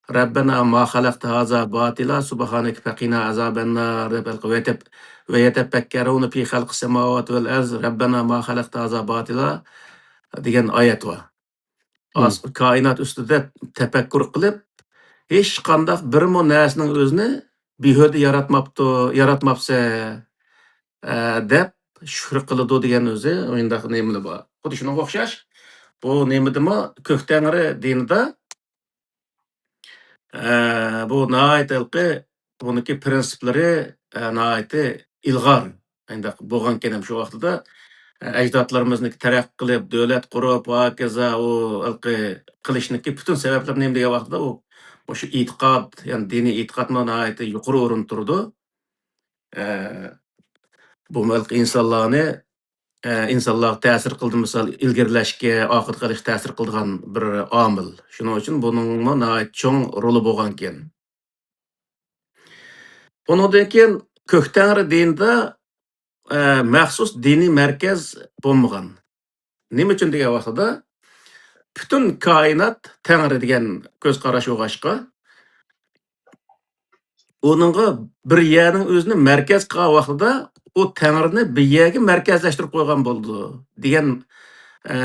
رەببەنا ما خەلەقتە ھازا باتىلا سۇبھانەكە فەقىنا ئازابەننار دەپ ھېلىقى ۋەيتەپ-، ۋەيەتەپەككەرۇنە پى خەلقى سەماۋاتى ۋەل ئەرز رەببەنا ما خەلەقتە ھازا باتىلا دېگەن ئايەت بار. ئاس-، كائىنات ئۈستىدە تەپەككۇر قىلىپ، ھېچقانداق بىرمۇ نەرسىنىڭ ئۆزىنى بىھۇدە ياراتماپتۇ، ياراتماپسەن، ئە، دەپ شۈكۈر قىلىدۇ دېگەن ئۆزى مۇنداق نېمىلەر بار. خۇددى شۇنىڭغا ئوخشاش، بۇ نېمىدىمۇ كۆك تەڭرى دىنىدا، ئە، بۇ ناھايىتى ھېلىقى، بۇنىڭكى پىرىنسىپلىرى، ئە، ناھايىتى ئىلغار. ئەنداق بولغانكەن ھەم شۇ ۋاقتىدا، ئە، ئەجدادلىرىمىزنىڭكى تەرەققىي قىلىپ، دۆلەت قۇرۇپ، ھاكازا ئۇ ھېلىقى قىلىشنىڭكى پۈتۈن سەۋەبلىرى نېمە دېگەن ۋاقتىدا ئۇ، مۇشۇ ئېتىقاد، يەنى دىنىي ئېتىقادمۇ ناھايىتى يۇقىرى ئورۇندا تۇرىدۇ. ئە، بۇ ھېلىقى ئىنسانلارنى، ئە، ئىنسانلارغا تەسىر قىلىدۇ، مىسال، ئىلگىرىلەشكە، ئارقىدا قېلىشقا تەسىر قىلىدىغان بىر ئامىل. شۇنىڭ ئۈچۈن بۇنىڭمۇ ناھايىتى چوڭ رولى بولغانىكەن. ئۇنىڭدىن كېيىن كۆك تەڭرى دىنىدا، ئە، مەخسۇس دىنىي مەركەز بولمىغان. نېمە ئۈچۈن دېگەن ۋاقتىدا، پۈتۈن كائىنات تەڭرى دېگەن كۆز قاراش بولغاچقا، ئۇنىڭغا بىر يەرنىڭ ئۆزىنى مەركەز قىلغان ۋاقتىدا، ئۇ تەڭرىنى بىر يەرگە مەركەزلەشتۈرۈپ قويغان بولىدۇ دېگەن، ئە،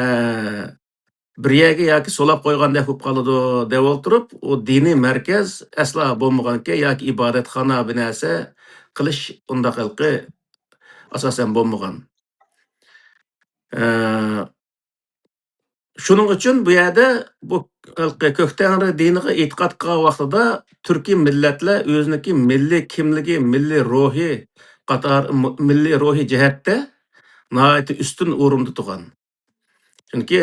بىر يەرگە ياكى سولاپ قويغاندەك بولۇپ قالىدۇ دەپ ئولتۇرۇپ، ئۇ دىنىي مەركەز ئەسلا بولمىغانىكەن ياكى ئىبادەتخانا بىر نەرسە قىلىش ئۇنداق ھېلىقى ئاساسەن بولمىغان. ئە، شۇنىڭ ئۈچۈن بۇ يەردە بۇ ھېلىقى كۆك تەڭرى دىنىغا ئېتىقاد قىلغان ۋاقتىدا تۈركىي مىللەتلەر ئۆزىنىڭكى مىللىي كىملىكى، مىللىي روھى قاتار-، مىللىي روھى جەھەتتە ناھايىتى ئۈستۈن ئورۇندا تۇرغان. چۈنكى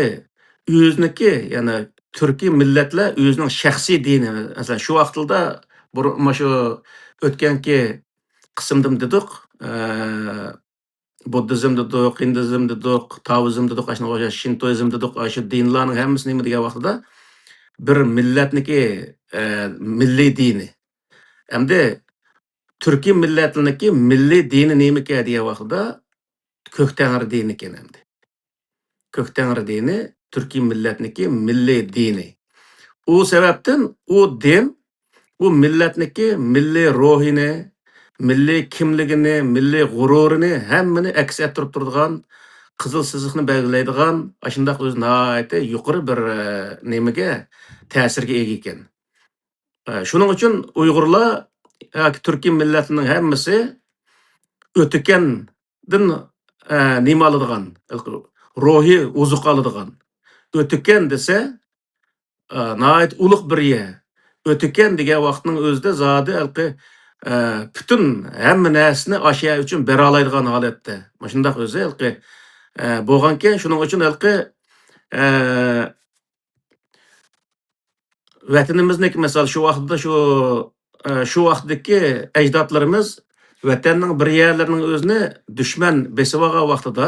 ئۆزىنىڭكى، يەنى تۈركىي مىللەتلەر ئۆزىنىڭ شەخسىي دىنى، مەسىلەن، شۇ ۋاقىتلاردا بۇرۇن، مانا شۇ ئۆتكەنكى قىسىمدىمۇ دېدۇق، ئە، بۇددىزم دېدۇق، ھىندۇئىزم دېدۇق، تائوئىزم دېدۇق، ئاشۇنىڭغا ئوخشاش شىنتوئىزم دېدۇق، ئاشۇ دىنلارنىڭ ھەممىسى نېمە دېگەن ۋاقتىدا بىر مىللەتنىڭكى، ئە، مىللىي دىنى. ئەمدى تۈركىي مىللەتنىڭكى مىللىي دىنى نېمىكەن دېگەن ۋاقتىدا كۆك تەڭرى دىنىكەن ئەمدى. كۆك تەڭرى دىنى تۈركىي مىللەتنىڭكى مىللىي دىنى. ئۇ سەۋەبتىن ئۇ دىن ئۇ مىللەتنىڭكى مىللىي روھىنى، مىللىي كىملىكىنى، مىللىي غۇرۇرىنى، ھەممىنى ئەكس ئەتتۈرۈپ تۇرىدىغان، قىزىل سىزىقنى بەلگىلەيدىغان، ئاشۇنداق ئۆزى ناھايىتى يۇقىرى بىر، ئە، نېمىگە، تەسىرگە ئىگە ئىكەن. ئە، شۇنىڭ ئۈچۈن ئۇيغۇرلار ياكى تۈركىي مىللەتلەرنىڭ ھەممىسى ئۆتۈكەندىن، ئە، نېمە ئالىدىغان، روھىي ئوزۇق ئالىدىغان. ئۆتۈكەن دېسە، ئە، ناھايىتى ئۇلۇغ بىر يەر. ئۆتۈكەن دېگەن ۋاقىتنىڭ ئۆزىدە زادى ھېلىقى، ئە، پۈتۈن ھەممە نەرسىنى ئاشۇ يەر ئۈچۈن بېرەلەيدىغان ھالەتتە. مۇشۇنداق ئۆزى ھېلىقى، ئە، بولغانىكەن. شۇنىڭ ئۈچۈن ھېلىقى، ئە، ۋەتىنىمىزنىڭكى، مىسال، شۇ ۋاقىتتا شۇ، ئە، شۇ ۋاقىتتىكى ئەجدادلىرىمىز ۋەتەننىڭ بىر يەرلىرىنىڭ ئۆزىنى دۈشمەن بېسىۋالغان ۋاقتىدا،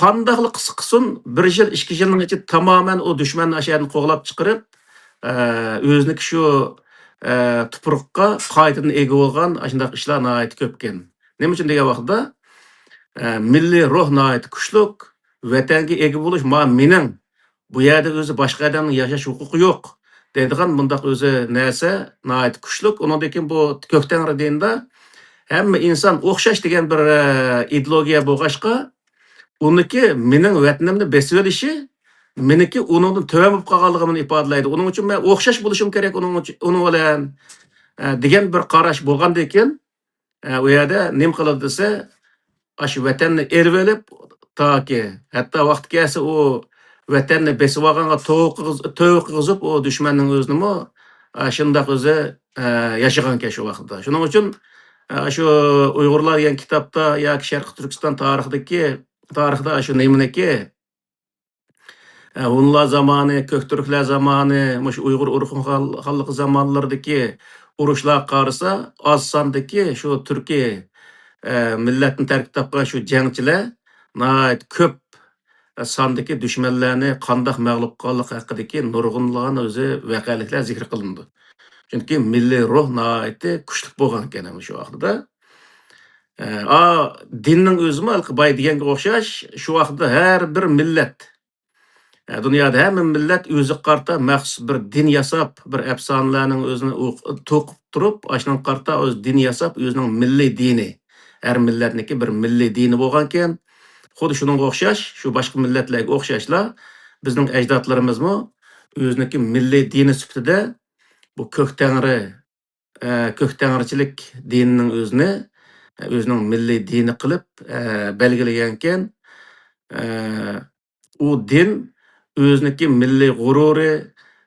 قانداقلا قىلسا قىلسۇن، بىر يىل، ئىككى يىلنىڭ ئىچىدە تامامەن ئۇ دۈشمەننى ئاشۇ يەردىن قوغلاپ چىقىرىپ، ئە، ئۆزىنىڭكى شۇ، ئە، تۇپرىقىغا قايتىدىن ئىگە بولغان ئاشۇنداق ئىشلار ناھايىتى كۆپكەن. نېمە ئۈچۈن دېگەن ۋاقىتتا، ئە، مىللىي روھ ناھايىتى كۈچلۈك، ۋەتەنگە ئىگە بولۇش ما مېنىڭ، بۇ يەردە ئۆزى باشقا ئادەمنىڭ ياشاش ھوقۇقى يوق دەيدىغان بۇنداق ئۆزى نەرسە ناھايىتى كۈچلۈك. ئۇنىڭدىن كېيىن بۇ كۆك تەڭرى دىنىدا ھەممە ئىنسان ئوخشاش دېگەن بىر، ئە، ئىدېئولوگىيە بولغاچقا، ئۇنىڭكى مېنىڭ ۋەتىنىمنى بېسىۋېلىشى، مېنىڭكى ئۇنىڭدىن تۆۋەن بولۇپ قالغانلىقىمنى ئىپادىلەيدۇ. ئۇنىڭ ئۈچۈن مەن ئوخشاش بولۇشۇم كېرەك ئۇنىڭ ئۈچۈن، ئۇنىڭ بىلەن، ئە، دېگەن بىر قاراش بولغاندىن كېيىن، ئە، ئۇ يەردە نېمە قىلىدۇ دېسە، ئاشۇ ۋەتەننى ئېلىۋېلىپ، تاكى ھەتتا ۋاقتى كەلسە ئۇ ۋەتەننى بېسىۋالغانغا توۋا قىلغۇز-، توۋا قىلغۇزۇپ، ئۇ دۈشمەننىڭ ئۆزىنىمۇ، ئە، شۇنداق ئۆزى، ئە، ياشىغانكەن شۇ ۋاقىتتا. شۇنىڭ ئۈچۈن، ئە، شۇ ئۇيغۇرلار دېگەن كىتابتا ياكى شەرقىي تۈركىستان تارىخىدىكى، تارىختا شۇ نېمىنىكى، ئە، ھونلار زامانى، كۆكتۈركلەر زامانى، مۇشۇ ئۇيغۇر ئورخۇن خان-، خانلىقى زامانلىرىدىكى ئۇرۇشلارغا قارىسا، ئاز ساندىكى شۇ تۈركىي، ئە، مىللەتنى تەركىب تاپقان شۇ جەڭچىلەر ناھايىتى كۆپ، ئە، ساندىكى دۈشمەنلەرنى قانداق مەغلۇپ قىلغانلىقى ھەققىدىكى نۇرغۇنلىغان ئۆزى ۋەقەلىكلەر زىكىر قىلىنىدۇ. چۈنكى مىللىي روھ ناھايىتى كۈچلۈك بولغانىكەن ھەم شۇ ۋاقتىدا. ئە، ئا، دىننىڭ ئۆزىمۇ ھېلىقى بايا دېگەنگە ئوخشاش، شۇ ۋاقىتتا ھەر بىر مىللەت، ئە، دۇنيادا ھەممە مىللەت ئۆزىگە قارىتا مەخسۇس بىر دىن ياساپ، بىر ئەپسانىلەرنىڭ ئۆزىنى ئوق-، توقۇپ تۇرۇپ، ئاشۇنىڭغا قارىتا ئۆز دىنى ياساپ، ئۆزىنىڭ مىللىي دىنى، ھەر مىللەتنىڭكى بىر مىللىي دىنى بولغانىكەن. خۇددى شۇنىڭغا ئوخشاش، شۇ باشقا مىللەتلەرگە ئوخشاشلا، بىزنىڭ ئەجدادلىرىمىزمۇ ئۆزىنىڭكى مىللىي دىنى سۈپىتىدە بۇ كۆك تەڭرى، ئە، كۆك تەڭرىچىلىك دىنىنىڭ ئۆزىنى، ئە، ئۆزىنىڭ مىللىي دىنى قىلىپ، ئە، بەلگىلىگەنكەن. ئە، ئۇ دىن ئۆزىنىڭكى مىللىي غۇرۇرى،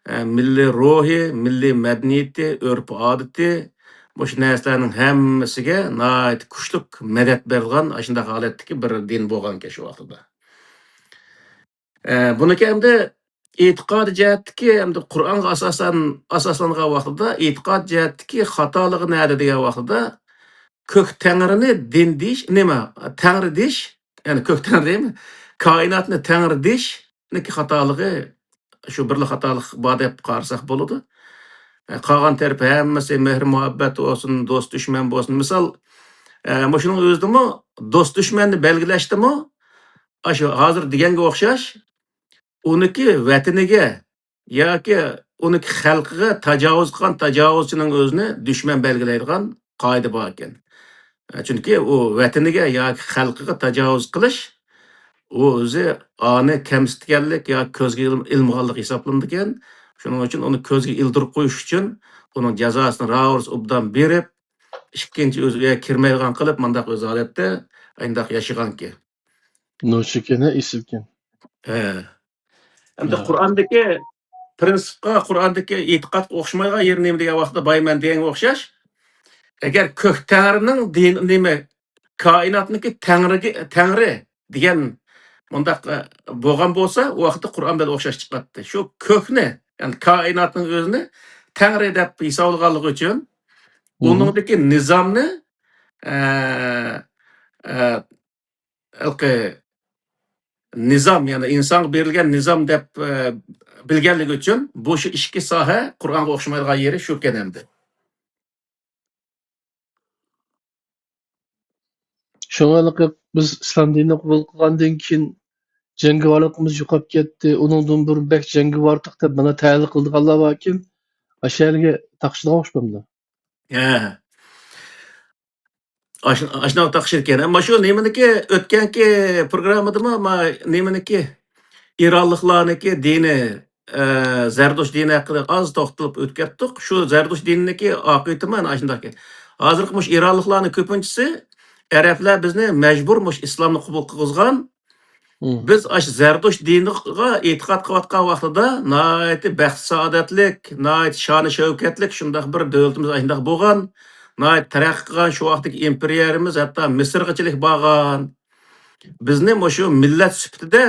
ئە، مىللىي روھى، مىللىي مەدەنىيىتى، ئۆرپ-ئادىتى، مۇشۇ نەرسىلەرنىڭ ھەممىسىگە ناھايىتى كۈچلۈك مەدەت بېرىدىغان ئاشۇنداق ھالەتتىكى بىر دىن بولغانىكەن شۇ ۋاقتىدا. ئە، بۇنىڭكى ئەمدى ئېتىقادىي جەھەتتىكى، ئەمدى قۇرئانغا ئاساسەن، ئاساسلانغان ۋاقتىدا ئېتىقاد جەھەتتىكى خاتالىقى نەدە دېگەن ۋاقتىدا، كۆك تەڭرىنى دىن دېيىش، نېمە، تەڭرى دېيىش، يەنى كۆك تەڭرى دەيمەن، كائىناتنى تەڭرى دېيىشنىڭكى خاتالىقى، شۇ بىرلا خاتالىق بار دەپ قارىساق بولىدۇ. ئە، قالغان تەرىپى ھەممىسى مېھىر-مۇھەببەت بولسۇن، دوست-دۈشمەن بولسۇن. مىسال، ئە، مۇشۇنىڭ ئۆزىدىمۇ دوست-دۈشمەننى بەلگىلەشتىمۇ، ئاشۇ ھازىر دېگەنگە ئوخشاش، ئۇنىڭكى ۋەتىنىگە ياكى ئۇنىڭكى خەلقىگە تاجاۋۇز قىلغان تاجاۋۇزچىنىڭ ئۆزىنى دۈشمەن بەلگىلەيدىغان قائىدە بار ئىكەن. چۈنكى ئۇ ۋەتىنىگە ياكى خەلقىگە تاجاۋۇز قىلىش، ئۇ ئۆزى ئانى كەمسىتكەنلىك ياكى كۆزگە ئىل-، ئىلمىغانلىق ھېسابلىنىدىكەن. شۇنىڭ ئۈچۈن ئۇنى كۆزگە ئىلدۇرۇپ قويۇش ئۈچۈن ئۇنىڭ جازاسىنى راۋۇرۇس ئوبدان بېرىپ، ئىككىنچى ئۆزى ئۇ يەرگە كىرمەيدىغان قىلىپ، مانداق ئۆز ھالەتتە ئانداق ياشىغانكەن. نوچى ئىكەن، ھە، ئېسىل ئىكەن. ھە. ئەمدى ھە. قۇرئاندىكى پىرىنسىپقا، قۇرئاندىكى ئېتىقادقا ئوخشىمايدىغان يېرى نېمە دېگەن ۋاقىتتا، بايا مەن دېگەنگە ئوخشاش، ئەگەر كۆك تەڭرىنىڭ دىن-، نېمە، كائىناتنىڭكى تەڭرىگە، تەڭرى دېگەن مۇنداق، ئە، بولغان بولسا، ئۇ ۋاقىتتا قۇرئان بىلەن ئوخشاش چىقاتتى. شۇ كۆكنى، يەنى كائىناتنىڭ ئۆزىنى تەڭرى دەپ ھېسابلىغانلىقى ئۈچۈن، مم. ئۇنىڭدىكى نىزامنى، ئە، ئە، ھېلىقى نىزام، يەنى ئىنسانغا بېرىلگەن نىزام دەپ، ئە، بىلگەنلىكى ئۈچۈن، بۇ شۇ ئىككى ساھە قۇرئانغا ئوخشىمايدىغان يېرى شۇكەن ئەمدى. شۇڭا ھېلىقى بىز ئىسلام دىنىنى قوبۇل قىلغاندىن كېيىن جەڭگىۋارلىقىمىز يوقاپ كەتتى، ئۇنىڭدىن بۇرۇن بەك جەڭگىۋاردۇق دەپ مانا تەلىل قىلىدىغانلار باركىن، ئاشۇ يەرگە تاقىشىدىغان ئوخشىمامدۇ؟ ھە. ئاش-، ئاشۇنداق تاقىشىدىكەن. ئەمما شۇ نېمىنىڭكى ئۆتكەنكى پروگراممىدىمۇ، ما-، نېمىنىڭكى ئىرانلىقلارنىڭكى دىنى، ئە، زەردۇش دىنى ھەققىدە ئاز توختىلىپ ئۆتۈپ كەتتۇق. شۇ زەردۇش دىنىنىڭكى ئاقىۋىتىمۇ ئەنە ئاشۇنداق. ھازىرقى مۇشۇ ئىرانلىقلارنىڭ كۆپىنچىسى ئەرەبلەر بىزنى مەجبۇر مۇشۇ ئىسلامنى قوبۇل قىلغۇزغان. مم. بىز ئاشۇ زەردۇش دىنىغا ئېتىقاد قىلىۋاتقان ۋاقتىدا ناھايىتى بەخت-سائادەتلىك، ناھايىتى شانۇ-شەۋكەتلىك شۇنداق بىر دۆلىتىمىز ئاشۇنداق بولغان، ناھايىتى تەرەققىي قىلغان، شۇ ۋاقىتتىكى ئىمپېرىيەمىز ھەتتا مىسىرغىچىلىك بارغان. بىزنى مۇشۇ مىللەت سۈپىتىدە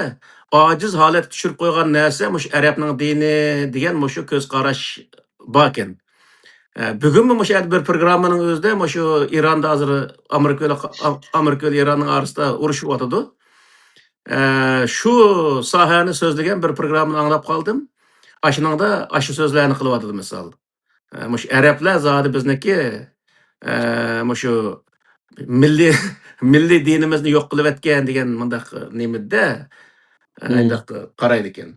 ئاجىز ھالەتكە چۈشۈرۈپ قويغان نەرسە مۇشۇ ئەرەبنىڭ دىنى دېگەن مۇشۇ كۆز قاراش باركەن. ئە، بۈگۈنمۇ مۇشۇ يەردە بىر پروگراممىنىڭ ئۆزىدە مۇشۇ ئىراندا ھازىر ئامېرىكا بىلەن، ئامېرىكا بىلەن ئىراننىڭ ئارىسىدا ئۇرۇشۇۋاتىدۇ. ئە، شۇ ساھەنى سۆزلىگەن بىر پروگراممىنى ئاڭلاپ قالدىم. ئاشۇنىڭدا ئاشۇ سۆزلەرنى قىلىۋاتىدۇ، مىسال. ئە، مۇشۇ ئەرەبلەر زادى بىزنىڭكى، ئە، مۇشۇ مىللىي، مىللىي دىنىمىزنى يوق قىلىۋەتكەن دېگەن مۇنداق نېمىدە، ئە، مم. ئانداق قارايدىكەن.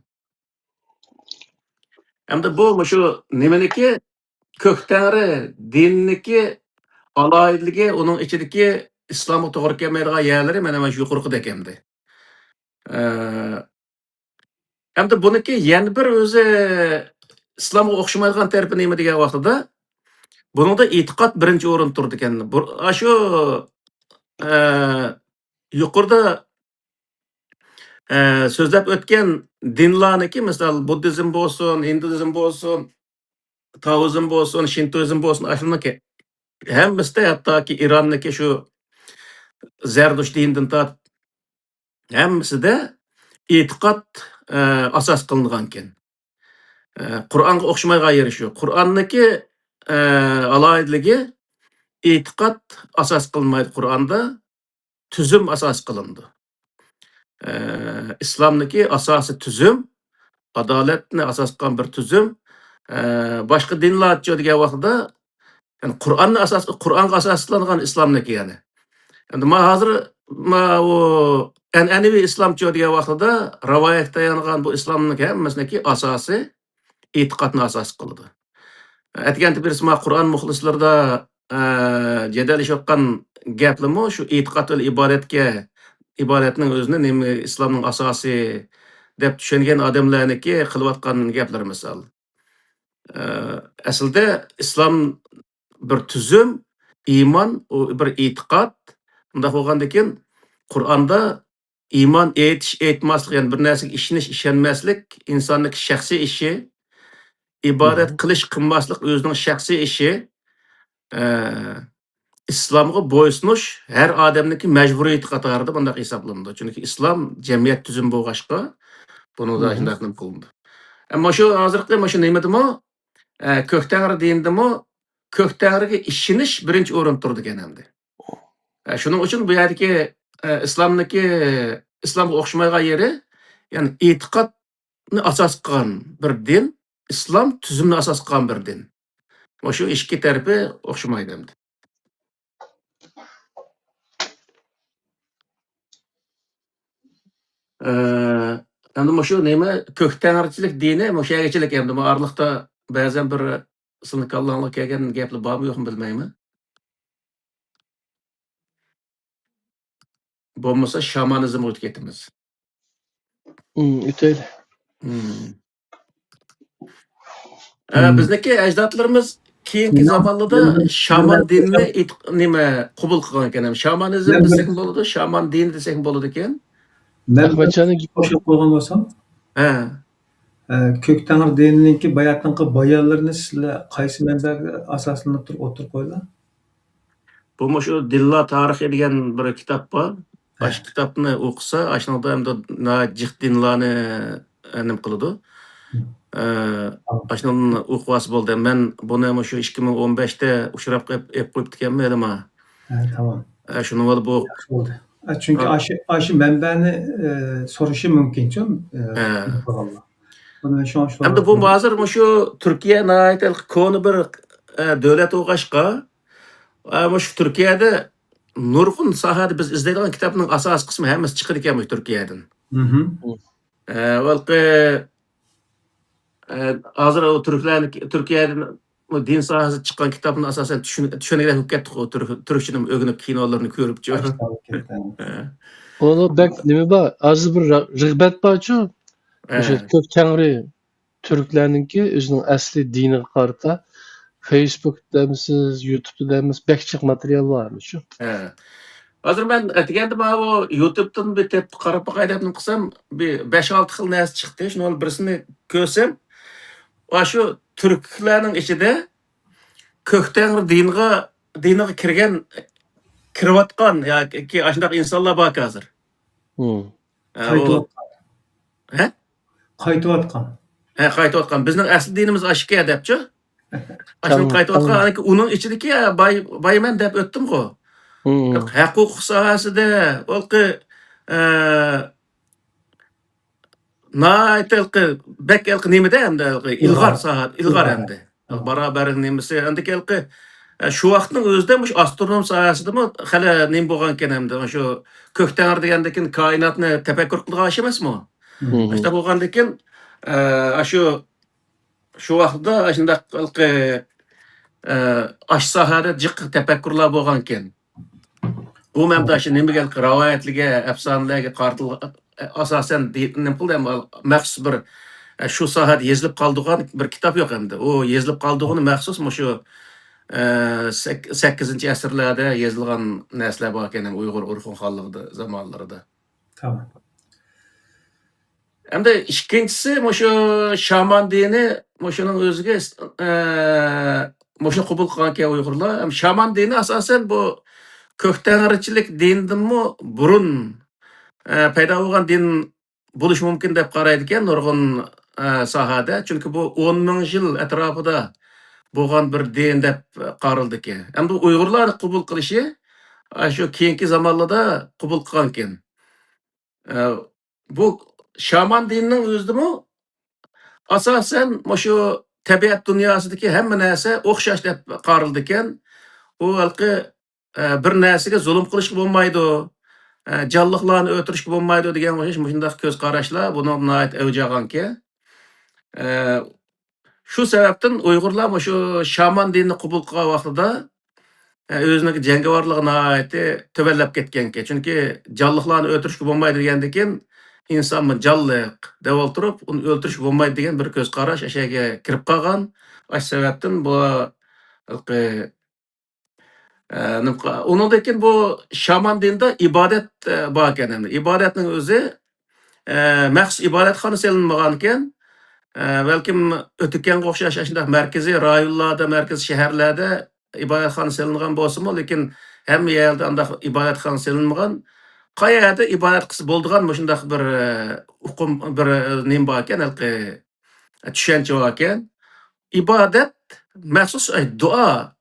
ئەمدى بۇ مۇشۇ نېمىنىكى، كۆك تەڭرى دىنىنىكى ئالاھىدىلىكى، ئۇنىڭ ئىچىدىكى ئىسلامغا توغرا كەلمەيدىغان يەرلىرى مانا مانا شۇ يۇقىرىقىدەك ئەمدى. ئە، ئەمدى بۇنىڭكى يەنە بىر ئۆزى ئىسلامغا ئوخشىمايدىغان تەرىپى نېمە دېگەن ۋاقتىدا، بۇنىڭدا ئېتىقاد بىرىنچى ئورۇندا تۇرىدىكەن. بۇ، ئاشۇ، ئە، يۇقىرىدا، ئە، سۆزلەپ ئۆتكەن دىنلارنىكى، مىسال، بۇددىزم بولسۇن، ھىندۇئىزم بولسۇن، تائوئىزم بولسۇن، شىنتوئىزم بولسۇن، ئاشۇنىڭكى ھەممىسىدە، ھەتتاكى ئىراندىكى شۇ زەردۇش دىنىدىن تارتىپ، ھەممىسىدە ئېتىقاد، ئە، ئاساس قىلىنغانكەن. ئە، قۇرئانغا ئوخشىمايدىغان يېرى شۇ. قۇرئاننىڭكى، ئە، ئالاھىدىلىكى، ئېتىقاد ئاساس قىلىنمايدۇ قۇرئاندا، تۈزۈم ئاساس قىلىنىدۇ. ئە، ئىسلامنىڭكى ئاساسىي تۈزۈم، ئادالەتنى ئاساس قىلغان بىر تۈزۈم. ئە، باشقا دىنلارچۇ دېگەن ۋاقتىدا، يەنى قۇرئاننى ئاساس، قۇرئانغا ئاساسلانغان ئىسلامنىكى يەنى. ئەمدى ما ھازىر، ما ئۇ ئەنئەنىۋى ئىسلامچۇ دېگەن ۋاقتىدا، رىۋايەتكە تايانغان بۇ ئىسلامنىڭ ھەممىسىنىڭكى ئاساسى ئېتىقادنى ئاساس قىلىدۇ. ئەتىگەندە بىرسى ما قۇرئان مۇخلىسلىرىدا، ئە، جېدەللىشىۋاتقان گەپلىرىمۇ شۇ ئېتىقاد ۋە ئىبادەتكە، ئىبادەتنىڭ ئۆزىنى نېمە ئىسلامنىڭ ئاساسى دەپ چۈشەنگەن ئادەملەرنىڭكى قىلىۋاتقان گەپلىرى مىسال. ئە، ئەسلىدە ئىسلام بىر تۈزۈم، ئىمان، ئۇ بىر ئېتىقاد. ئۇنداق بولغاندىكىن، قۇرئاندا ئىمان ئېيتىش، ئېيتماسلىق، يەنى بىر نەرسىگە ئىشىنىش، ئىشەنمەسلىك ئىنساننىڭ شەخسىي ئىشى، ئىبادەت مم. قىلىش، قىلماسلىق ئۆزىنىڭ شەخسىي ئىشى. ئە، ئىسلامغا بويسۇنۇش ھەر ئادەمنىڭكى مەجبۇرىيىتى قاتارىدا بۇنداق ھېسابلىنىدۇ. چۈنكى ئىسلام جەمئىيەت تۈزۈمى بولغاچقا، بۇنىڭدا مم. شۇنداق نېمە قىلىنىدۇ. ئەمما شۇ ھازىرقى مۇشۇ نېمىدىمۇ، ئە، كۆك تەڭرى دىنىدىمۇ كۆك تەڭرىگە ئىشىنىش بىرىنچى ئورۇندا تۇرىدىكەن ئەمدى. ئە، شۇنىڭ ئۈچۈن بۇ يەردىكى، ئە، ئىسلامنىڭكى، ئىسلامغا ئوخشىمايدىغان يېرى، يەنى ئېتىقادنى ئاساس قىلغان بىر دىن، ئىسلام تۈزۈمنى ئاساس قىلغان بىر دىن. مۇشۇ ئىككى تەرىپى ئوخشىمايدۇ ئەمدى. ئە، ئەمدى مۇشۇ نېمە، كۆك تەڭرىچىلىك دىنى مۇشۇ يەرگىچىلىك ئەمدى. بۇ ئارىلىقتا بەزەن بىر سىلىنىڭ كاللاڭلارغا كەلگەن گەپلەر بارمۇ يوقمۇ بىلمەيمەن. بولمىسا شامانىزمغا ئۆتۈپ كېتىمىز. مم، ئۆتەيلى. مم. ئە، مم. بىزنىڭكى ئەجدادلىرىمىز كېيىنكى مم. زامانلاردا مم. شامان دىنىنى ئېيت-، نېمە، قوبۇل قىلغان ئىكەن. شامانىزم مم. دېسەكمۇ بولىدۇ، شامان دىنى دېسەكمۇ بولىدىكەن. مەن ئەخمەتجاننىڭ گېپى قوشۇپ قويغان بولسام، ھە. ئە، كۆك تەڭرى دىنىنىڭكى باياتىنقى بايانلىرىنى سىلەر قايسى مەنبەگە ئاساسلىنىپ تۇرۇپ ئوتتۇرىغا قويىلا؟ بۇ مۇشۇ دىنلار تارىخى دېگەن بىر كىتاب بار. ھە. ئاشۇ كىتابنى ئوقۇسا، ئاشۇنىڭدا ئەمدى ناھايىتى جىق دىنلارنى، ئە، نېمە قىلىدۇ. ھە. ئە، تامام. ئاشۇنىڭدىن ئوقۇۋالسا بولدى. مەن بۇنى مۇشۇ ئىككى مىڭ ئون بەشتە ئۇچراپ قېلىپ، ئېلىپ قويۇپتىكەنمەن يەنە ما. ھە، تامام. ئە، شۇنىڭ بىلەن بۇ ياخشى بولدى. ئە، چۈنكى ھە. ئاشۇ، ئاشۇ مەنبەنى، ئە، سورىشى مۇمكىنچۇ، ئە، ھە. ئوقۇغانلار. بۇنى شۇڭا، شۇڭا ئەمدى بۇ ھازىر مۇشۇ تۈركىيە ناھايىتى كونا بىر، ئە، دۆلەت بولغاچقا، ئە، مۇشۇ تۈركىيەدە نۇرغۇن ساھەدە بىز ئىزدەيدىغان كىتابنىڭ ئاساسىي قىسمى ھەممىسى چىقىدىكەن مۇشۇ تۈركىيەدىن. مھم. ئە، ھېلىقى، ئە، ھازىر ئۇ تۈركلەرنى، تۈركىيەدىن بۇ دىن ساھەسىدە چىققان كىتابنى ئاساسەن چۈشىنىدىگەن بولۇپ كەتتۇق، ئۇ تۈرك، تۈركچىنى ئۆگىنىپ، كىنولىرىنى كۆرۈپچۇ. ھە. ئۇنىڭ بەك نېمە بار؟ ھازىر بىر رە-، رىغبەت بارچۇ؟ ھە. مۇشۇ كۆك تەڭرى تۈركلەرنىڭكى ئۆزىنىڭ ئەسلى دىنىغا قارىتا فېيسبۇكتا دەمسىز، يۇتۇبتا دەمسىز، بەك جىق ماتېرىيال بار شۇ. ھە. ھازىر مەن ئەتىگەندە ماۋۇ يۇتۇبتىن بىر تېپىپ قاراپ باقاي دەپنى قىلسام، بىر بەش-ئالتە خىل نەرسە چىقتى. شۇنىڭ بىرسىنى كۆرسەم، ئاشۇ تۈركلەرنىڭ ئىچىدە كۆك تەڭرى دىنىغا، دىنىغا كىرگەن، كىرىۋاتقان ياكى ئاشۇنداق ئىنسانلار باركەن ھازىر. مم. ھە، ئۇ قايتىۋاتقان. ھە؟ قايتىۋاتقان. ھە، قايتىۋاتقان. بىزنىڭ ئەسلى دىنىمىز ئاشۇكەن دەپچۇ. ئاشۇنى قايتىۋاتقان، ئانىكى ئۇنىڭ ئىچىدىكى باي، بايمەن دەپ ئۆتتۈمغۇ. مم. ھەقۇق ساھەسىدە، ئۇ، ئە، ناھايىتى ھېلىقى بەك ھېلىقى نېمىدە ئەمدى ھېلىقى ئىلغار ساھە، ئىلغار ئەمدى. بارابەرلىك نېمىسى ئەمدىكى ھېلىقى، ئە، شۇ ۋاقىتنىڭ ئۆزىدە مۇشۇ ئاسترونوم ساھەسىدىمۇ خېلى نېمە بولغانىكەن ئەمدى. شۇ كۆك تەڭرى دېگەندىكىن كائىناتنى تەپەككۇر قىلىدىغان ئىش ئەمەسمۇ؟ ئاشۇنداق بولغاندىكىن، ئە، شۇ، شۇ ۋاقىتتا ئاشۇنداق ھېلىقى، ئە، ئاشۇ ساھەدە جىق تەپەككۇرلار بولغانىكەن. ئومۇمەن شۇ نېمىگە، رىۋايەتلەرگە، ئەپسانىلەرگە قارىتىلغان، ئاساسەن دى-، نېمە قىلدى، مەخسۇس بىر، شۇ ساھەدە يېزىلىپ قالىدىغان بىر كىتاب يوق ئەمدى. ئۇ يېزىلىپ قالىدىغىنى مەخسۇس مۇشۇ، سەك-، سەككىزىنچى ئەسىرلەردە يېزىلغان نەرسىلەر بار ئىكەن، ئۇيغۇر ئورخۇن خانلىقىدا زامانلىرىدا. تامام. ئەمدى ئىككىنچىسى، مۇشۇ شامان دىنى، مۇشۇنىڭ ئۆزىگە، ئە، مۇشۇنى قوبۇل قىلغانكەن ئۇيغۇرلار. ھەم شامان دىنى ئاساسەن بۇ كۆك تەڭرىچىلىك دىنىدىنمۇ بۇرۇن، ئە، پەيدا بولغان دىن بولۇشى مۇمكىن دەپ قارايدىكەن نۇرغۇن، ئە، ساھەدە. چۈنكى بۇ ئون مىڭ يىل ئەتراپىدا بولغان بىر دىن دەپ قارىلىدىكەن. ئەمدى ئۇيغۇرلارنى قوبۇل قىلىشى، ئە، شۇ كېيىنكى زامانلاردا قوبۇل قىلغانكەن. ئە، بۇ شامان دىنىنىڭ ئۆزىدىمۇ ئاساسەن مۇشۇ تەبىئەت دۇنياسىدىكى ھەممە نەرسە ئوخشاش دەپ قارىلىدىكەن. ئۇ ھېلىقى، ئە، بىر نەرسىگە زۇلۇم قىلىشقا بولمايدۇ، ئە، جانلىقلارنى ئۆلتۈرۈشكە بولمايدۇ دېگەن ئوخشاش مۇشۇنداق كۆز قاراشلار بۇنىڭدا ناھايىتى ئەۋج ئالغانكەن. ئە، شۇ سەۋەبتىن ئۇيغۇرلار مۇشۇ شامان دىنىنى قوبۇل قىلغان ۋاقتىدا، ئە، ئۆزىنىڭ جەڭگىۋارلىقى ناھايىتى تۆۋەنلەپ كەتكەنكەن. چۈنكى جانلىقلارنى ئۆلتۈرۈشكە بولمايدۇ دېگەندىكىن، ئىنسانمۇ جانلىق دەۋالتۇرۇپ، ئۇنى ئۆلتۈرۈشكە بولمايدۇ دېگەن بىر كۆز قاراش ئەشەگە كىرىپ قالغان. ئاشۇ سەۋەبتىن بۇ ھېلىقى ئە، نېمە قىل-، ئۇنىڭدىن كېيىن بۇ شامان دىنىدا ئىبادەت، ئە، بار ئىكەن ئەمدى. ئىبادەتنىڭ ئۆزى، ئە، مەخسۇس ئىبادەتخانا سېلىنمىغانىكەن. ئە، بەلكىم ئۆتۈكەنگە ئوخشاش ئاشۇنداق مەركىزىي رايونلاردا، مەركىزىي شەھەرلەردە ئىبادەتخانا سېلىنغان بولسىمۇ، لېكىن ھەممە يەردە ئانداق ئىبادەتخانا سېلىنمىغان. قايەردە ئىبادەت قىلسا بولىدىغان مۇشۇنداق بىر، ئە، ئۇقۇم، بىر، ئە، نېمە بار ئىكەن، ھېلىقى، ئە، چۈشەنچە بار ئىكەن. ئىبادەت مەخسۇس، ئە، دۇئا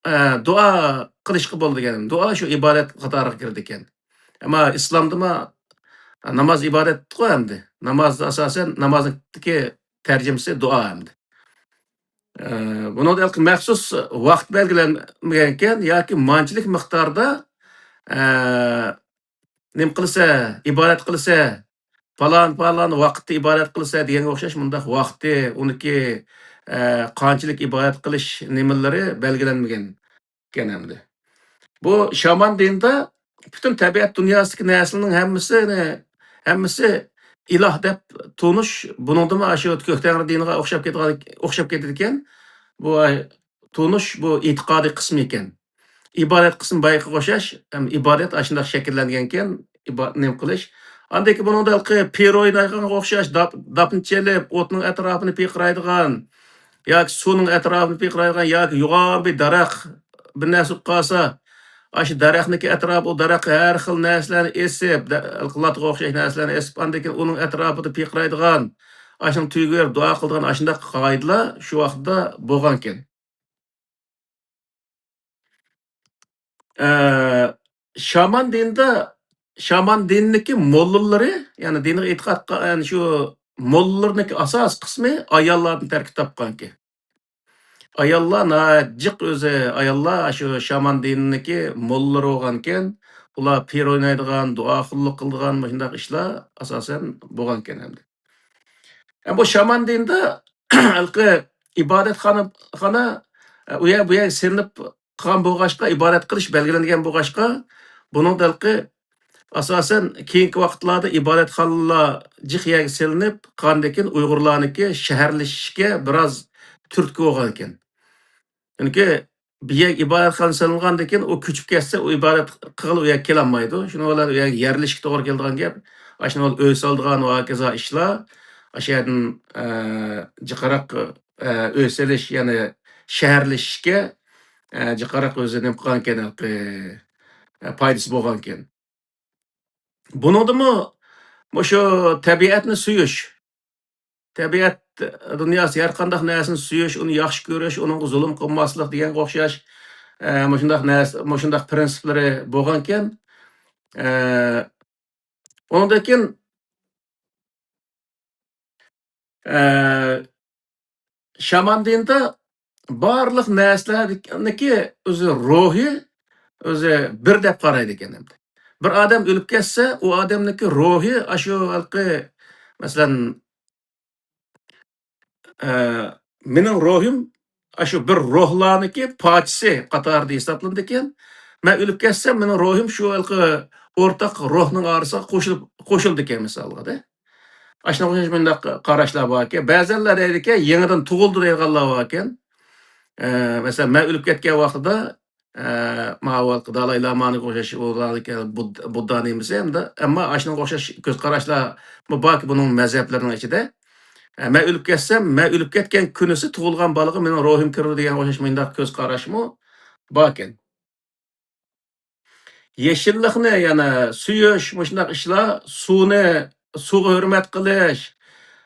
ئە، دۇئا قىلىشقا بولىدىكەن. دۇئا شۇ ئىبادەت قاتارىغا كىرىدىكەن. ئەمما ئىسلامدىمۇ ناماز ئىبادەتقۇ ئەمدى. نامازدا ئاساسەن، نامازنىڭكى تەرجىمىسى دۇئا ئەمدى. ئە، بۇنىڭدا مەخسۇس ۋاقىت بەلگىلەنمىگەنكەن ياكى مانچىلىك مىقداردا، ئە، نېمە قىلسا، ئىبادەت قىلسا، پالان، پالان ۋاقىتتا ئىبادەت قىلسا دېگەنگە ئوخشاش مۇنداق ۋاقتى، ئۇنىكى، ئە، قانچىلىك ئىبادەت قىلىش نېمىلىرى بەلگىلەنمىگەن ئىكەن ئەمدى. بۇ شامان دىنىدا پۈتۈن تەبىئەت دۇنياسىدىكى نەرسىلەرنىڭ ھەممىسىنى، ھەممىسى ئىلاھ دەپ تونۇش، بۇنىڭدىمۇ ئاشۇ كۆك تەڭرى دىنىغا ئوخشاپ كېتىدىغان، ئوخشاپ كېتىدىكەن. بۇ تونۇش، بۇ ئېتىقادىي قىسمى ئىكەن. ئىبادەت قىسمى بايىقىغا ئوخشاش، ھەم ئىبادەت ئاشۇنداق شەكىللەنگەنكەن، ئىبا-، نېمە قىلىش. ئاندىن كېيىن بۇنىڭدا ھېلىقى پىر ئوينايدىغانغا ئوخشاش داپ-، داپنى چېلىپ، ئوتنىڭ ئەتراپىنى پىرقىرايدىغان ياكى سۇنىڭ ئەتراپىنى پىرقىرايدىغان ياكى يوغان بىر دەرەخ بىر نەرسە بولۇپ قالسا، ئاشۇ دەرەخنىڭكى ئەتراپى، ئۇ دەرەخكە ھەر خىل نەرسىلەرنى ئېسىپ، دە-، لاتقا ئوخشاش نەرسىلەرنى ئېسىپ، ئاندىن كېيىن ئۇنىڭ ئەتراپىدا پىرقىرايدىغان، ئاشۇنىڭ تۈۋىگە بېرىپ دۇئا قىلىدىغان ئاشۇنداق قائىدىلەر شۇ ۋاقىتتا بولغانىكەن. ئە، شامان دىنىدا، شامان دىنىنىڭكى موللىلىرى، يەنى دىنغا ئېتىقاد قىلغان، يەنى شۇ موللىلىرىنىڭكى ئاساسىي قىسمى ئاياللاردىن تەركىب تاپقانىكەن. ئاياللار ناھايىتى جىق ئۆزى، ئاياللار شۇ شامان دىنىنىڭكى موللىلىرى بولغانىكەن. ئۇلار پىر ئوينايدىغان، دۇئاخۇنلۇق قىلىدىغان مۇشۇنداق ئىشلار ئاساسەن بولغانىكەن ئەمدى. ئە، بۇ شامان دىنىدا ھېلىقى ئىبادەتخانا، خانا، ئە، ئۇ يەر، بۇ يەر سېلىنىپ قالغان بولغاچقا، ئىبادەت قىلىش بەلگىلەنگەن بولغاچقا، بۇنىڭدا ھېلىقى ئاساسەن كېيىنكى ۋاقىتلاردا ئىبادەتخانىلار جىق يەرگە سېلىنىپ قالغاندىن كېيىن ئۇيغۇرلارنىڭكى شەھەرلىشىشكە بىراز تۈرتكە بولغانىكەن. چۈنكى بىر يەرگە ئىبادەتخانا سېلىنغاندىن كېيىن ئۇ كۆچۈپ كەتسە، ئۇ ئىبادەت قىلغىلى ئۇ يەرگە كېلەلمەيدۇ. شۇنىڭ بىلەن ئۇ يەرگە يەرلىشىشكە توغرا كېلىدىغان گەپ. ئاشۇنىڭ ئۆي سالىدىغان ۋە ھاكازا ئىشلار ئاشۇ يەردىن، ئە، جىقراق، ئە، ئۆي سېلىش، يەنى شەھەرلىشىشكە، ئە، جىقراق ئۆزى نېمە قىلغانىكەن، ھېلىقى، ئە، پايدىسى بولغانىكەن. بۇنىڭدىمۇ مۇشۇ تەبىئەتنى سۆيۈش، تەبىئەت دۇنياسى، ھەر قانداق نەرسىنى سۆيۈش، ئۇنى ياخشى كۆرۈش، ئۇنىڭغا زۇلۇم قىلماسلىق دېگەنگە ئوخشاش، ئە، مۇشۇنداق نەرسە، مۇشۇنداق پىرىنسىپلىرى بولغانىكەن. ئە، ئۇنىڭدىن كېيىن ئە، شامان دىنىدا بارلىق نەرسىلەرنىكى ئۆزى روھى، ئۆزى بىر دەپ قارايدىكەن ئەمدى. بىر ئادەم ئۆلۈپ كەتسە، ئۇ ئادەمنىڭكى روھى ئاشۇ ھېلىقى، مەسىلەن، ئە، مېنىڭ روھىم ئاشۇ بىر روھلارنىڭكى پارچىسى قاتارىدا ھېسابلىنىدىكەن. مەن ئۆلۈپ كەتسەم، مېنىڭ روھىم شۇ ھېلىقى ئورتاق روھنىڭ ئارىسىغا قوشۇلۇپ، قوشۇلىدىكەن مىسالغا-دە. ئاشۇنىڭغا ئوخشاش مۇنداق قاراشلار باركەن. بەزەنلەر دەيدىكەن، يېڭىدىن تۇغۇلدى دەيدىغانلار باركەن. ئە، مەسىلەن، مەن ئۆلۈپ كەتكەن ۋاقتىدا، ئە، ماۋۇ دالاي لامانىڭ ئوخشاش ئۇلارنىڭكى بۇد-، بۇددا نېمىسى ھەمدە، ئەمما ئاشۇنىڭغا ئوخشاش كۆز قاراشلارمۇ باركى بۇنىڭ مەزھەپلىرىنىڭ ئىچىدە. ئە، مەن ئۆلۈپ كەتسەم، مەن ئۆلۈپ كەتكەن كۈنىسى تۇغۇلغان بالىغا مېنىڭ روھىم كىرىدۇ دېگەن ئوخشاش مۇنداق كۆز قاراشمۇ باركەن. يېشىللىقنى يەنە سۆيۈش، مۇشۇنداق ئىشلار، سۇنى، سۇغا ھۆرمەت قىلىش،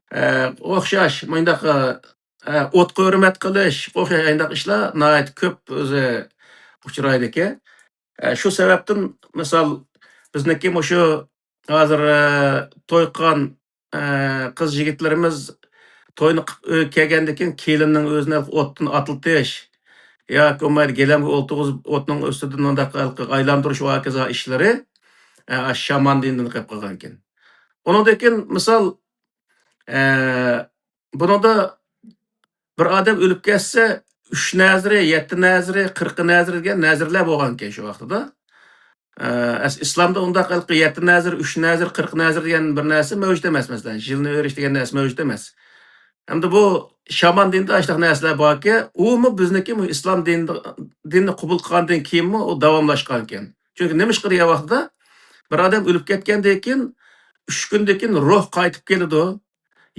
ئە، ئوخشاش مۇنداق، ئە، ئوتقا ھۆرمەت قىلىش، ئوخشاش ئاينداق ئىشلار ناھايىتى كۆپ ئۆزى ئۇچرايدىكەن. ئە، شۇ سەۋەبتىن، مىسال، بىزنىڭكى مۇشۇ ھازىر، ئە، توي قىلغان، ئە، قىز يىگىتلىرىمىز توينى قىلىپ ئۆيگە كەلگەندىن كېيىن، كېلىننىڭ ئۆزىنى ئوتتىن ئاتلىتىش ياكى بولمايدۇ، گىلەمگە ئولتۇرغۇزۇپ، ئوتنىڭ ئۈستىدىن مۇنداق ئايلاندۇرۇش ۋە ھاكازا ئىشلىرى، ئە، شامان دىنىدىن قېلىپ قالغانىكەن. ئۇنىڭدىن كېيىن، مىسال، ئە، بۇنىڭدا بىر ئادەم ئۆلۈپ كەتسە، ئۈچ نەزىرى، يەتتە نەزىرى، قىرىق نەزىرى دېگەن نەزىرلەر بولغانىكەن شۇ ۋاقتىدا. ئە، ئەس-، ئىسلامدا ئۇنداق ھېلىقى يەتتە نەزىر، ئۈچ نەزىر، قىرىق نەزىر دېگەن بىر نەرسە مەۋجۇت ئەمەس، مەسىلەن، يىلنى ئۆرۈش دېگەن نەرسە مەۋجۇت ئەمەس. ئەمدى بۇ شامان دىنىدا ئاشۇنداق نەرسىلەر باركى، ئۇمۇ بىزنىڭكى بۇ ئىسلام دىنىدا، دىننى قوبۇل قىلغاندىن كېيىنمۇ ئۇ داۋاملاشقانىكەن. چۈنكى نېمىشقا دېگەن ۋاقتىدا، بىر ئادەم ئۆلۈپ كەتكەندىن كېيىن، ئۈچ كۈندىن كېيىن روھ قايتىپ كېلىدۇ.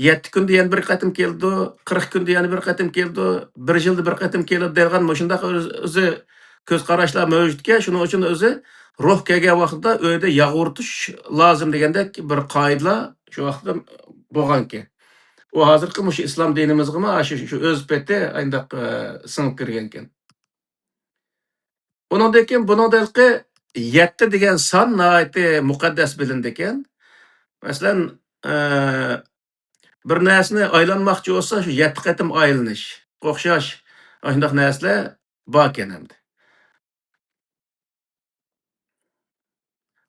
يەتتە كۈندە يەنە بىر قېتىم كېلىدۇ، قىرىق كۈندە يەنە بىر قېتىم كېلىدۇ، بىر يىلدا بىر قېتىم كېلىدۇ دەيدىغان مۇشۇنداق ئۆز-، ئۆزى كۆز قاراشلار مەۋجۇتكەن. شۇنىڭ ئۈچۈن ئۆزى روھ كەلگەن ۋاقتىدا ئۆيدە ياغ ئۇرۇتۇش لازىم دېگەندەك بىر قائىدىلەر شۇ ۋاقىتتا بولغانىكەن. ئۇ ھازىرقى مۇشۇ ئىسلام دىنىمىزغىمۇ شۇ، شۇ ئۆز پېتى ئاينداق، ئە، سىڭىپ كىرگەنىكەن. ئۇنىڭدىن كېيىن بۇنىڭدا ھېلىقى يەتتە دېگەن سان ناھايىتى مۇقەددەس بىلىنىدىكەن. مەسىلەن، ئە، بىر نەرسىنى ئايلانماقچى بولسا، شۇ يەتتە قېتىم ئايلىنىش ئوخشاش ئاشۇنداق نەرسىلەر باركەن ئەمدى.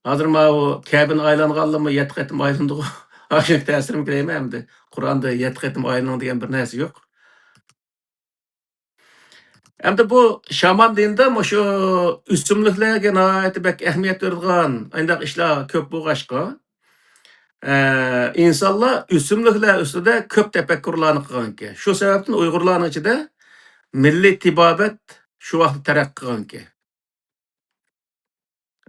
ھازىر ماۋۇ كەبىنى ئايلانغانلىرىمۇ يەتتە قېتىم ئايلىنىدىغۇ. ئاشۇنىڭ تەسىرىمۇ دەيمەن ئەمدى. قۇرئاندا يەتتە قېتىم ئايلىنىڭ دېگەن بىر نەرسە يوق. ئەمدى بۇ شامان دىنىدا مۇشۇ ئۆسۈملۈكلەرگە ناھايىتى بەك ئەھمىيەت بېرىدىغان ئانداق ئىشلار كۆپ بولغاچقا، ئە، ئىنسانلار ئۆسۈملۈكلەر ئۈستىدە كۆپ تەپەككۇرلارنى قىلغانىكەن. شۇ سەۋەبتىن ئۇيغۇرلارنىڭ ئىچىدە مىللىي تېبابەت شۇ ۋاقىتتا تەرەققىي قىلغانىكەن.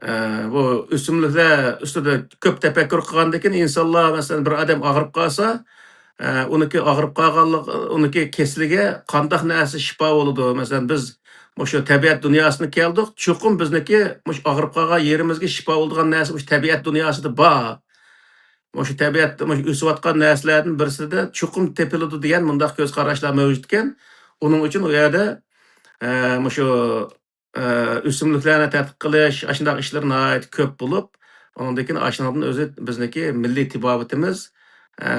ئە، بۇ ئۆسۈملۈكلەر ئۈستىدە كۆپ تەپەككۇر قىلغاندىن كېيىن، ئىنسانلار، مەسىلەن، بىر ئادەم ئاغرىپ قالسا، ئە، ئۇنىڭكى ئاغرىپ قالغانلىق، ئۇنىڭكى كېسىلىگە قانداق نەرسە شىپا بولىدۇ؟ مەسىلەن، بىز مۇشۇ تەبىئەت دۇنياسىدىن كەلدۇق، چوقۇم بىزنىڭكى مۇشۇ ئاغرىپ قالغان يېرىمىزگە شىپا بولىدىغان نەرسە مۇشۇ تەبىئەت دۇنياسىدا بار. مۇشۇ تەبىئەتتە مۇشۇ ئۆسۈۋاتقان نەرسىلەردىن بىرسىدە چوقۇم تېپىلىدۇ دېگەن مۇنداق كۆز قاراشلار مەۋجۇت ئىكەن. ئۇنىڭ ئۈچۈن ئۇ يەردە، ئە، مۇشۇ ئە، ئۆسۈملۈكلەرنى تەتقىق قىلىش، ئاشۇنداق ئىشلار ناھايىتى كۆپ بولۇپ، ئۇنىڭدىن كېيىن ئاشۇنىڭدىن ئۆزى بىزنىڭكى مىللىي تېبابىتىمىز، ئە،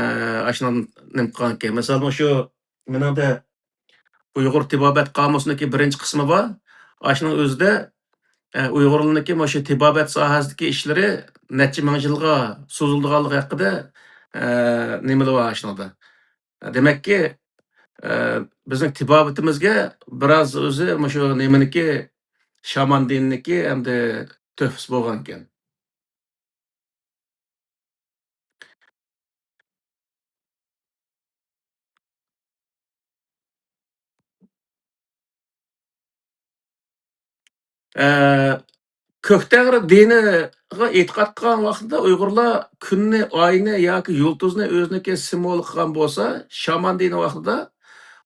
ئاشۇنىڭدىن نېمە قىلغانىكەن. مىسال، مۇشۇ مېنىڭدە ئۇيغۇر تېبابەت قامۇسىنىڭكى بىرىنچى قىسمى بار. ئاشۇنىڭ ئۆزىدە، ئە، ئۇيغۇرلارنىڭكى مۇشۇ تېبابەت ساھەسىدىكى ئىشلىرى نەچچە مىڭ يىلغا سوزۇلىدىغانلىقى ھەققىدە، ئە، نېمىلەر بار ئاشۇنىڭدا. دېمەككى، ئە، بىزنىڭ تېبابىتىمىزگە بىراز ئۆزى مۇشۇ نېمىنىكى، شامان دىنىنىكى ئەمدى تۆھپىسى بولغانىكەن. ئە، كۆك تەڭرى دىنىغا ئېتىقاد قىلغان ۋاقتىدا ئۇيغۇرلار كۈننى، ئاينى ياكى يۇلتۇزنى ئۆزىنىڭكى سىمۋولى قىلغان بولسا، شامان دىنى ۋاقتىدا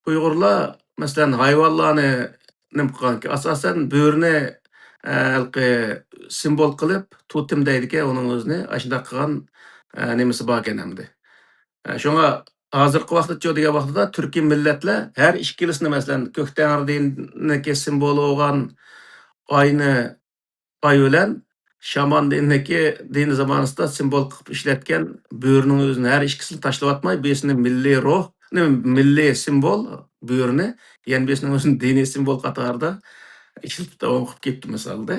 ئۇيغۇرلار، مەسىلەن، ھايۋانلارنى نېمە قىلغانكى، ئاساسەن، بۆرىنى، ئە، ھېلىقى سىمۋول قىلىپ، توتېم دەيدىكەن ئۇنىڭ ئۆزىنى، ئاشۇنداق قىلغان، ئە، نېمىسى باركەن ئەمدى. ئە، شۇڭا ھازىرقى ۋاقىتتىچۇ دېگەن ۋاقتىدا تۈركىي مىللەتلەر ھەر ئىككىلىسىنى، مەسىلەن، كۆك تەڭرى دىنىنىڭكى سىمۋولى بولغان ئاينى، ئاي بىلەن شامان دىنىدىكى، دىنىي زامانىسىدا سىمۋول قىلىپ ئىشلەتكەن بۆرىنىڭ ئۆزىنى، ھەر ئىككىسىنى تاشلىۋاتماي، بىرسىنى مىللىي روھ، نېمە، مىللىي سىمۋول بۆرىنى، يەنە بىرسىنىڭ ئۆزىنى دىنىي سىمۋول قاتارىدا ئىشلىتىپ داۋام قىلىپ كېتىپتۇ مىسالدا.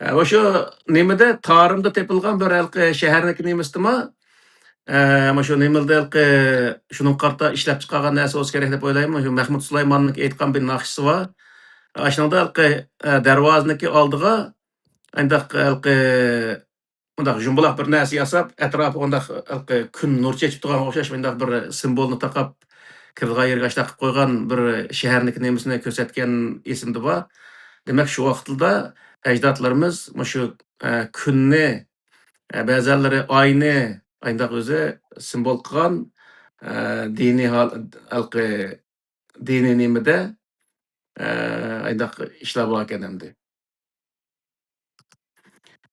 ھە، مۇشۇ نېمىدە، تارىمدا تېپىلغان بىر ھېلىقى شەھەرنىڭكى نېمىسىدىمۇ، ئە، مۇشۇ نېمىدە ھېلىقى شۇنىڭغا قارىتا ئىشلەپ چىقارغان نەرسە بولسا كېرەك دەپ ئويلايمەن. مۇشۇ مەھمۇد سۇلايماننىڭكى ئېيتقان بىر ناخشىسى بار. ئاشۇنىڭدا ھېلىقى، ئە، دەرۋازىنىڭكى ئالدىغا ئانداق ھېلىقى مۇنداق جۇمبىلاق بىر نەرسە ياساپ، ئەتراپىغا مۇنداق ھېلىقى كۈن نۇر چېچىپ تۇرغانغا ئوخشاش مۇنداق بىر سىمۋولنى تاقاپ، كىرىدىغان يەرگە ئاشۇنداق قىلىپ قويغان بىر شەھەرنىڭكى نېمىسىنى كۆرسەتكەن ئېسىمدە بار. دېمەك، شۇ ۋاقىتلىدا ئەجدادلىرىمىز مۇشۇ، ئە، كۈننى، ئە، بەزەنلىرى ئاينى ئاينداق ئۆزى سىمۋول قىلغان، ئە، دىنىي ھال-، ھېلىقى دىنىي نېمىدە، ئە، ئاينداق ئىشلار باركەن ئەمدى.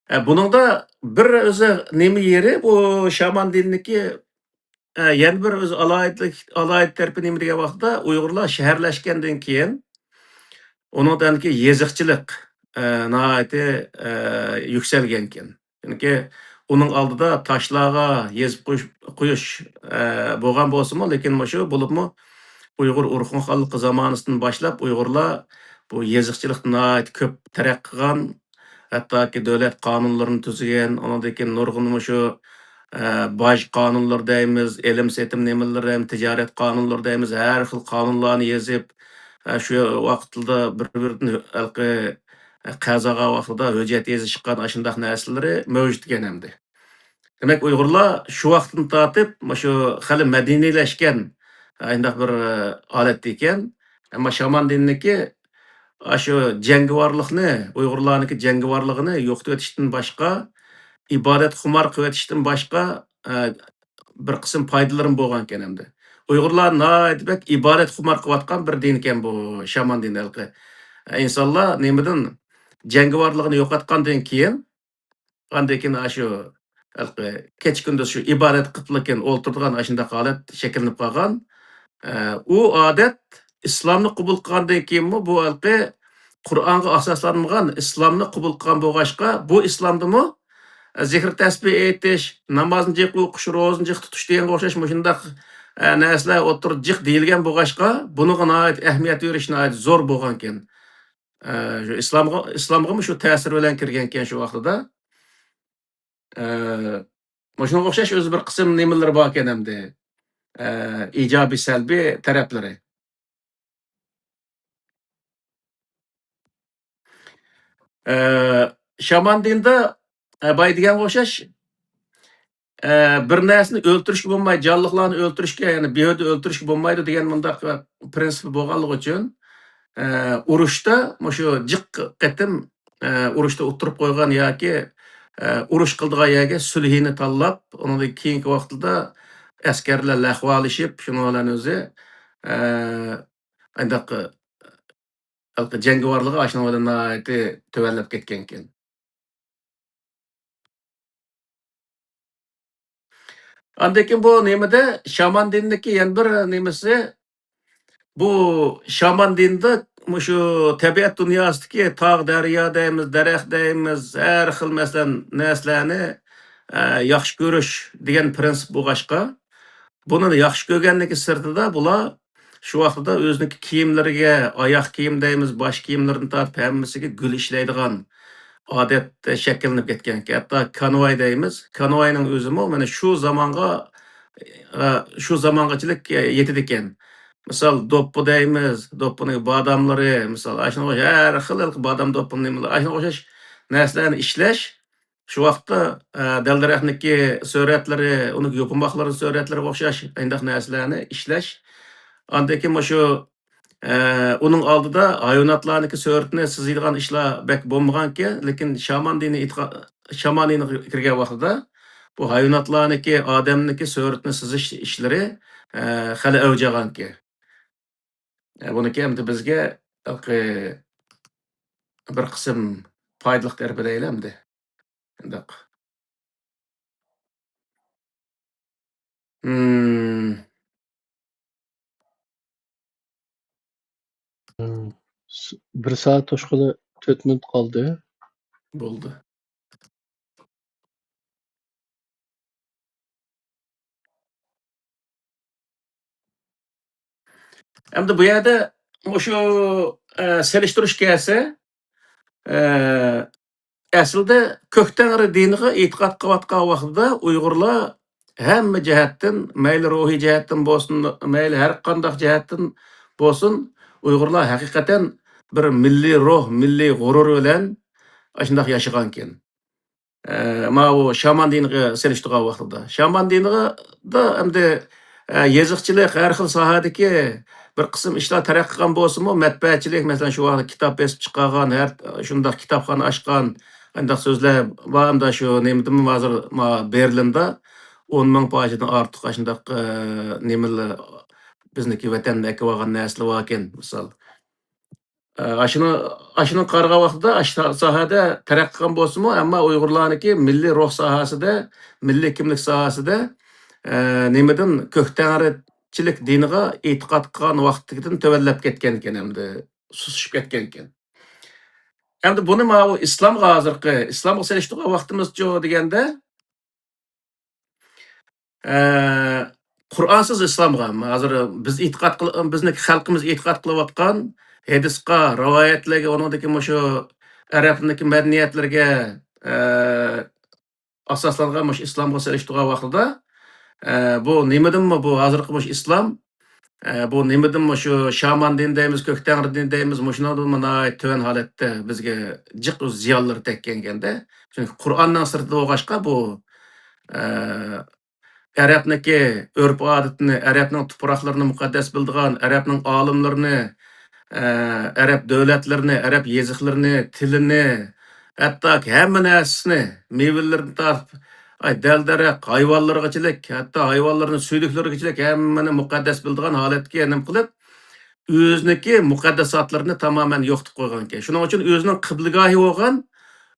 ئە، بۇنىڭدا بىر ئۆزى نېمە يېرى، بۇ شامان دىنىنىڭكى، ئە، يەنە بىر ئۆزى ئالاھىدىلىك، ئالاھىدە تەرىپى نېمە دېگەن ۋاقىتتا، ئۇيغۇرلار شەھەرلەشكەندىن كېيىن، ئۇنىڭدىن كېيىن يېزىقچىلىق، ئە، ناھايىتى، ئە، يۈكسەلگەنكەن. چۈنكى ئۇنىڭ ئالدىدا تاشلارغا يېزىپ قويۇش، قويۇش، ئە، بولغان بولسىمۇ، لېكىن مۇشۇ بولۇپمۇ ئۇيغۇر ئورخۇن خانلىقى زامانىسىدىن باشلاپ ئۇيغۇرلار بۇ يېزىقچىلىقتا ناھايىتى كۆپ تەرەققىي قىلغان، ھەتتاكى دۆلەت قانۇنلىرىنى تۈزگەن، ئۇنىڭدىن كېيىن نۇرغۇن مۇشۇ، ئە، باج قانۇنلىرى دەيمىز، ئېلىم سېتىم نېمىلىرى دەيمىز، تىجارەت قانۇنلىرى دەيمىز، ھەر خىل قانۇنلارنى يېزىپ، ئە، شۇ ۋاقىتلىدا بىر-بىرىدىن ھەلقى قەزا قىلغان ۋاقتىدا ھۆججەت يېزىشقان ئاشۇنداق نەرسىلىرى مەۋجۇت ئىكەن ئەمدى. دېمەك، ئۇيغۇرلار شۇ ۋاقىتتىن تارتىپ مۇشۇ خېلى مەدەنىيلەشكەن، ئانداق بىر، ئە، ھالەتتە ئىكەن. ئەمما شامان دىنىنىڭكى ئاشۇ جەڭگىۋارلىقنى، ئۇيغۇرلارنىڭكى جەڭگىۋارلىقىنى يوقىتىۋېتىشتىن باشقا، ئىبادەتخۇمار قىلىۋېتىشتىن باشقا، ئە، بىر قىسىم پايدىلىرىمۇ بولغانىكەن ئەمدى. ئۇيغۇرلار ناھايىتى بەك ئىبادەتخۇمار قىلىۋاتقان بىر دىنكەن بۇ شامان دىنى ھېلىقى. ئىنسانلار نېمىدىن جەڭگىۋارلىقىنى يوقاتقاندىن كېيىن، ئاندىن كېيىن ئاشۇ ھېلىقى كېچە-كۈندۈز شۇ ئىبادەت قىپلىكىن ئولتۇرىدىغان ئاشۇنداق ھالەت شەكىللىنىپ قالغان. ئە، ئۇ ئادەت ئىسلامنى قوبۇل قىلغاندىن كېيىنمۇ بۇ ھېلىقى قۇرئانغا ئاساسلانمىغان ئىسلامنى قوبۇل قىلغان بولغاچقا، بۇ ئىسلامدىمۇ، ئە، زىكىر تەسبىھ ئېيتىش، نامازنى جىق ئوقۇش، روزىنى جىق تۇتۇش دېگەنگە ئوخشاش مۇشۇنداق، ئە، نەرسىلەر ئوتتۇرىدا جىق دېيىلگەن بولغاچقا، بۇنىڭغا ناھايىتى ئەھمىيەت بېرىش ناھايىتى زور بولغانكەن. ئە، شۇ ئىسلامغا، ئىسلامغىمۇ شۇ تەسىر بىلەن كىرگەنكەن شۇ ۋاقتىدا. ئە، مۇشۇنىڭغا ئوخشاش ئۆزى بىر قىسىم نېمىلىرى باركەن ئەمدى. ئە، ئىجابىي، سەلبىي تەرەپلىرى. ئە، شامان دىنىدا، ئە، بايا دېگەنگە ئوخشاش، ئە، بىر نەرسىنى ئۆلتۈرۈشكە بولمايدۇ، جانلىقلارنى ئۆلتۈرۈشكە، يەنى بىھۇدە ئۆلتۈرۈشكە بولمايدۇ دېگەن مۇنداق، ئە، پىرىنسىپ بولغانلىقى ئۈچۈن، ئە، ئۇرۇشتا مۇشۇ جىق قېتىم، ئە، ئۇرۇشتا ئۇتتۇرۇپ قويغان ياكى، ئە، ئۇرۇش قىلىدىغان يەرگە سۈلھىنى تاللاپ، ئۇنىڭدىن كېيىنكى ۋاقتىدا ئەسكەرلەر لەھۋالىشىپ، شۇنىڭ بىلەن ئۆزى، ئە، ئانداق، ئە، جەڭگىۋارلىقى ئاشۇنىڭ بىلەن ناھايىتى تۆۋەنلەپ كەتكەنكەن. ئاندىن كېيىن بۇ نېمىدە، شامان دىنىدىكى يەنە بىر نېمىسى، بۇ شامان دىنىدا مۇشۇ تەبىئەت دۇنياسىدىكى تاغ، دەريا دەيمىز، دەرەخ دەيمىز، ھەر خىل، مەسىلەن، نەرسىلەرنى، ئە، ياخشى كۆرۈش دېگەن پىرىنسىپ بولغاچقا، بۇنى ياخشى كۆرگەنلىكى سىرتىدا، بۇلار شۇ ۋاقتىدا ئۆزىنىڭكى كىيىملىرىگە، ئاياغ كىيىم دەيمىز، باش كىيىملىرىدىن تارتىپ ھەممىسىگە گۈل ئىشلەيدىغان ئادەت شەكىللىنىپ كەتكەنكەن. ھەتتا كانۋاي دەيمىز. كانۋاينىڭ ئۆزىمۇ مانا شۇ زامانغا، ئە، شۇ زامانغىچىلىك يېتىدىكەن. مىسال، دوپپا دەيمىز، دوپپىنىڭ باداملىرى، مىسال، ئاشۇنىڭغا ھەر خىل بادام دوپپىنىڭ نېمىلىرى، ئاشۇنىڭغا ئوخشاش نەرسىلەرنى ئىشلەش، شۇ ۋاقىتتا، ئە، دەل-دەرەخنىڭكى سۈرەتلىرى، ئۇنىڭ يوپۇرماقلىرىنىڭ سۈرەتلىرىگە ئوخشاش ئانداق نەرسىلەرنى ئىشلەش. ئاندىن كېيىن مۇشۇ، ئە، ئۇنىڭ ئالدىدا ھايۋاناتلارنىڭكى سۈرىتىنى سىزىدىغان ئىشلار بەك بولمىغانكەن، لېكىن شامان دىنى ئېتىقا-، شامان دىنىغا كىرگەن ۋاقتىدا بۇ ھايۋاناتلارنىڭكى، ئادەمنىڭكى سۈرىتىنى سىزىش ئىشلىرى، ئە، خېلى ئەۋج ئالغانكەن. ئە، بۇنىڭكى ئەمدى بىزگە، ئە، بىر قىسىم پايدىلىق تەرىپى دەيلى ئەمدى. شۇنداق. ھىم. س-، بىر سائەت توشقىلى تۆت مىنۇت قالدى. بولدى. ئەمدى بۇ يەردە مۇشۇ، ئە، سېلىشتۇرۇش كەلسە، ئە، ئەسلىدە كۆك تەڭرى دىنىغا ئېتىقاد قىلىۋاتقان ۋاقتىدا ئۇيغۇرلار ھەممە جەھەتتىن، مەيلى روھىي جەھەتتىن بولسۇن، مەيلى ھەر قانداق جەھەتتىن بولسۇن، ئۇيغۇرلار ھەقىقەتەن بىر مىللىي روھ، مىللىي غۇرۇر بىلەن ئاشۇنداق ياشىغانىكەن. ئە، ماۋۇ شامان دىنىغا سېلىشتۇرغان ۋاقتىدا. شامان دىنىدا ئەمدى، ئە، يېزىقچىلىق، ھەر خىل ساھەدىكى بىر قىسىم ئىشلار تەرەققىي قىلغان بولسىمۇ، مەتبەئەچىلىك، مەسىلەن، شۇ ۋاقىتتا كىتاب بېسىپ چىقارغان، ھەر شۇنداق كىتابخانا ئاچقان، ئانداق سۆزلەر بار. ئەمدى شۇ نېمىدىمۇ ھازىر ما بېرلىندا ئون مىڭ پارچىدىن ئارتۇق ئاشۇنداق، ئە، نېمىلەر بىزنىڭكى ۋەتەندىن ئەكىۋالغان نەرسىلەر باركەن، مىسال. ئە، ئاشۇنى، ئاشۇنى قارىغان ۋاقتىدا ئاشۇ سا-، ساھەدە تەرەققىي قىلغان بولسىمۇ، ئەمما ئۇيغۇرلارنىڭكى مىللىي روھ ساھەسىدە، مىللىي كىملىك ساھەسىدە، ئە، نېمىدىن كۆك تەڭرىچىلىك دىنىغا ئېتىقاد قىلغان ۋاقتىدىكىدىن تۆۋەنلەپ كەتكەنىكەن، ئەمدى سۇسلىشىپ كەتكەنىكەن. ئەمدى بۇنى ماۋۇ ئىسلامغا، ھازىرقى ئىسلامغا سېلىشتۇرغان ۋاقتىمىزچۇ دېگەندە، ئە، قۇرئانسىز ئىسلامغا، ھازىر بىز ئېتىقاد قىل-، بىزنىڭ خەلقىمىز ئېتىقاد قىلىۋاتقان ھەدىسقا، رىۋايەتلەرگە، ئۇنىڭدىكى مۇشۇ ئەرەبنىڭكى مەدەنىيەتلىرىگە، ئە، ئاساسلانغان مۇشۇ ئىسلامغا سېلىشتۇرغان ۋاقتىدا، ئە، بۇ نېمىدىنمۇ بۇ ھازىرقى مۇشۇ ئىسلام، ئە، بۇ نېمىدىنمۇ شۇ شامان دىنى دەيمىز، كۆك تەڭرى دىنى دەيمىز، مۇشۇنىڭدىنمۇ ناھايىتى تۆۋەن ھالەتتە بىزگە جىق زىيانلىرى تەگكەنكەندە. چۈنكى قۇرئاننىڭ سىرتىدا بولغاچقا بۇ، ئە، ئەرەبنىڭكى ئۆرپ-ئادىتىنى، ئەرەبنىڭ تۇپراقلىرىنى مۇقەددەس بىلىدىغان، ئەرەبنىڭ ئالىملىرىنى، ئە، ئەرەب دۆلەتلىرىنى، ئەرەب يېزىقلىرىنى، تىلىنى، ھەتتاكى ھەممە نەرسىسىنى، مېۋىلىرىدىن تارتىپ، ئاي، دەل-دەرەخ، ھايۋانلىرىغىچىلىك، ھەتتا ھايۋانلىرىنىڭ سۈيدۈكلىرىگىچىلىك ھەممىنى مۇقەددەس بىلىدىغان ھالەتكە نېمە قىلىپ، ئۆزىنىڭكى مۇقەددەساتلىرىنى تامامەن يوقىتىپ قويغانىكەن. شۇنىڭ ئۈچۈن ئۆزىنىڭ قىبلىگاھى بولغان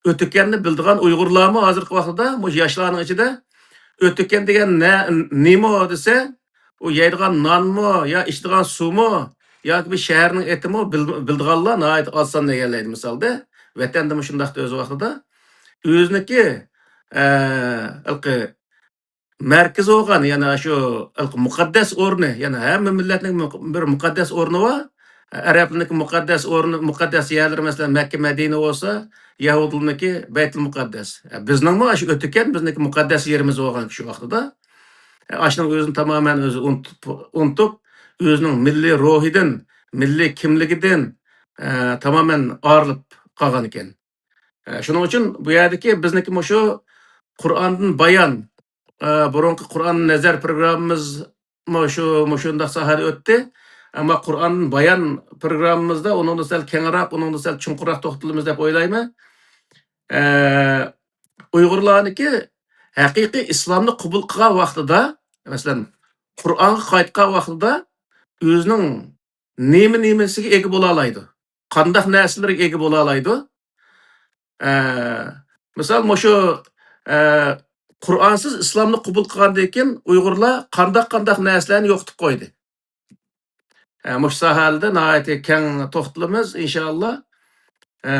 ئۆتۈكەننى بىلىدىغان ئۇيغۇرلارمۇ ھازىرقى ۋاقىتتا مۇشۇ ياشلارنىڭ ئىچىدە ئۆتۈكەن دېگەن نە-، نېمە دېسە، ئۇ يەيدىغان نانمۇ، يا ئىچىدىغان سۇمۇ، ياكى بىر شەھەرنىڭ ئېتىمۇ بىل-، بىلىدىغانلار ناھايىتى ئاز سان دېگەنلەيدۇ مىسالدا. ۋەتەندىمۇ شۇنداق ئۆز ۋاقتىدا. ئۆزىنىڭكى، ئە، ھېلىقى مەركىزى بولغان، يەنە شۇ ھېلىقى مۇقەددەس ئورنى، يەنە ھەممە مىللەتنىڭ مۇق-، بىر مۇقەددەس ئورنى بار. ئەرەبلەرنىڭكى مۇقەددەس ئورنى، مۇقەددەس يەرلىرى، مەسىلەن، مەككە، مەدىنە بولسا، يەھۇدىيلارنىڭكى بەيتۇل مۇقەددەس. بىزنىڭمۇ شۇ ئۆتۈكەن بىزنىڭكى مۇقەددەس يېرىمىز بولغان شۇ ۋاقتىدا. ئاشۇنىڭ ئۆزىنى تامامەن ئۆزى ئۇنتۇپ، ئۇنتۇپ، ئۆزىنىڭ مىللىي روھىدىن، مىللىي كىملىكىدىن، ئە، تامامەن ئايرىلىپ قالغان ئىكەن. ئە، شۇنىڭ ئۈچۈن بۇ يەردىكى بىزنىڭكى مۇشۇ قۇرئاندىن بايان، ئە، بۇرۇنقى قۇرئان نەزەر پروگراممىمىز مۇشۇ، مۇشۇنداق ساھەدە ئۆتتى. ئەمما قۇرئان بايان پروگراممىمىزدا ئۇنىڭدا سەل كەڭرەك، ئۇنىڭدا سەل چوڭقۇرراق توختىلىمىز دەپ ئويلايمەن. ئە، ئۇيغۇرلارنىڭكى ھەقىقىي ئىسلامنى قوبۇل قىلغان ۋاقتىدا، مەسىلەن، قۇرئانغا قايتقان ۋاقتىدا ئۆزىنىڭ نېمە-نېمىسىگە ئىگە بولالايدۇ؟ قانداق نەرسىلەرگە ئىگە بولالايدۇ؟ ئە، مىسال، مۇشۇ، ئە، قۇرئانسىز ئىسلامنى قوبۇل قىلغاندىن كېيىن ئۇيغۇرلار قانداق-قانداق نەرسىلەرنى يوقىتىپ قويدى؟ ئە، مۇشۇ ساھەلەردە ناھايىتى كەڭ توختىلىمىز، ئىنشائاللا. ئە،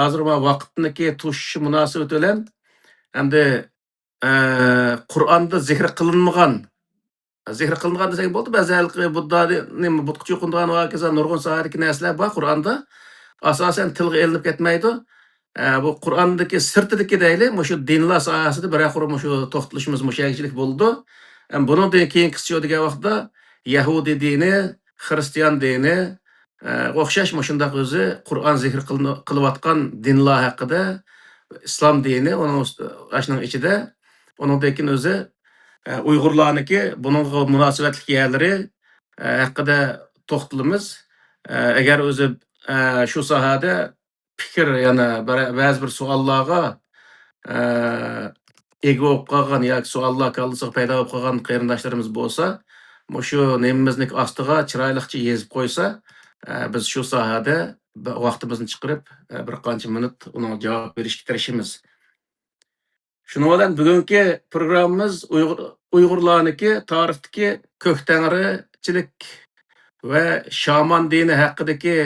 ھازىر مانا ۋاقىتنىڭكى توشۇشى مۇناسىۋىتى بىلەن ئەمدى، ئە، قۇرئاندا زىكىر قىلىنمىغان، زىكىر قىلىنغان دېسەك بولدى. بەزى ھېلىقى بۇددانى، نېمە، بۇتقا چوقۇنىدىغان ۋە ھاكازا نۇرغۇن ساھەدىكى نەرسىلەر بار قۇرئاندا. ئاساسەن تىلغا ئېلىنىپ كەتمەيدۇ. ئە، بۇ قۇرئاندىكى سىرتىدىكى دەيلى، مۇشۇ دىنلار ساھەسىدە بىرەر قۇر مۇشۇ توختىلىشىمىز مۇشۇ يەرگىچىلىك بولىدۇ. ئەم، بۇنىڭدىن كېيىنكىسى دېگەن ۋاقىتتا يەھۇدىي دىنى، خىرىستىيان دىنى، ئە، ئوخشاش مۇشۇنداق ئۆزى قۇرئان زىكىر قىلىنى-، قىلىۋاتقان دىنلار ھەققىدە، ئىسلام دىنى، ئۇنىڭ ئۈست-، ئاشۇنىڭ ئىچىدە، ئۇنىڭدىن كېيىن ئۆزى، ئە، ئۇيغۇرلارنىڭكى بۇنىڭغا مۇناسىۋەتلىك يەرلىرى، ئە، ھەققىدە توختىلىمىز. ئە، ئەگەر ئۆزى، ئە، شۇ ساھەدە پىكىر، يەنە بەرە-، بەزى بىر سوئاللارغا، ئە، ئىگە بولۇپ قالغان ياكى سوئاللار كاللىسىغا پەيدا بولۇپ قالغان قېرىنداشلىرىمىز بولسا، مۇشۇ نېمىمىزنىڭ ئاستىغا چىرايلىقچە يېزىپ قويسا، ئە، بىز شۇ ساھەدە ۋاقتىمىزنى چىقىرىپ، ئە، بىر قانچە مىنۇت ئۇنىڭغا جاۋاب بېرىشكە تىرىشىمىز. شۇنىڭ بىلەن بۈگۈنكى پروگراممىمىز ئۇيغۇر، ئۇيغۇرلارنىڭكى تارىختىكى كۆك تەڭرىچىلىك ۋە شامان دىنى ھەققىدىكى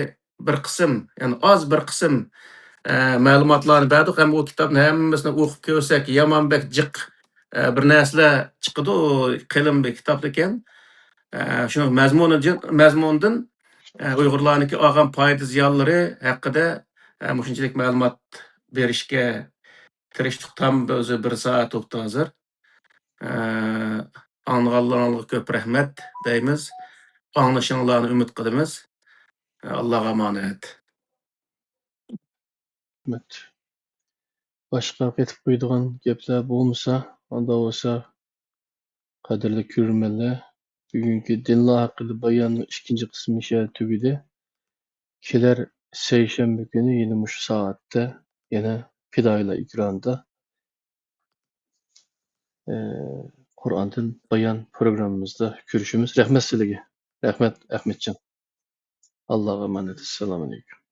بىر قىسىم، يەنى ئاز بىر قىسىم، ئە، مەلۇماتلارنى بەردۇق ھەم ئۇ كىتابنى ھەممىسىنى ئوقۇپ كۆرسەك، يامان بەك جىق، ئە، بىر نەرسىلەر چىقىدۇ، قېلىن بىر كىتاب ئىكەن. ئە، شۇنىڭ مەزمۇنىدىن، مەزمۇنىدىن، ئە، ئۇيغۇرلارنىڭكى ئالغان پايدا زىيانلىرى ھەققىدە، ئە، مۇشۇنچىلىك مەلۇمات بېرىشكە تىرىشتۇق. تام ئۆزى بىر سائەت بوپتۇ ھازىر. ئە، ئاڭلىغانلىرىڭلارغا كۆپ رەھمەت دەيمىز. ئاڭلىشىڭلارنى ئۈمىد قىلىمىز. ئە، ئاللاغا ئامانەت. رەھمەت. باشقا قېتىپ قويىدىغان گەپلەر بولمىسا، ئاندا بولسا، قەدىرلىك كۆرۈرمەنلەر، بۈگۈنكى دىنلار ھەققىدە باياننىڭ ئىككىنچى قىسمى شۇ يەردە تۈگىدى. كېلەر سەيشەنبە كۈنى يەنە مۇشۇ سائەتتە يەنە پىدائىيلار ئېكرانىدا، ئە، قۇرئاندىن بايان پروگراممىمىزدا كۆرۈشىمىز. رەھمەت سىلىگە. رەھمەت، ئەخمەتجان. ئاللاغا ئامانەت. ئەسسالامۇئەلەيكۇم.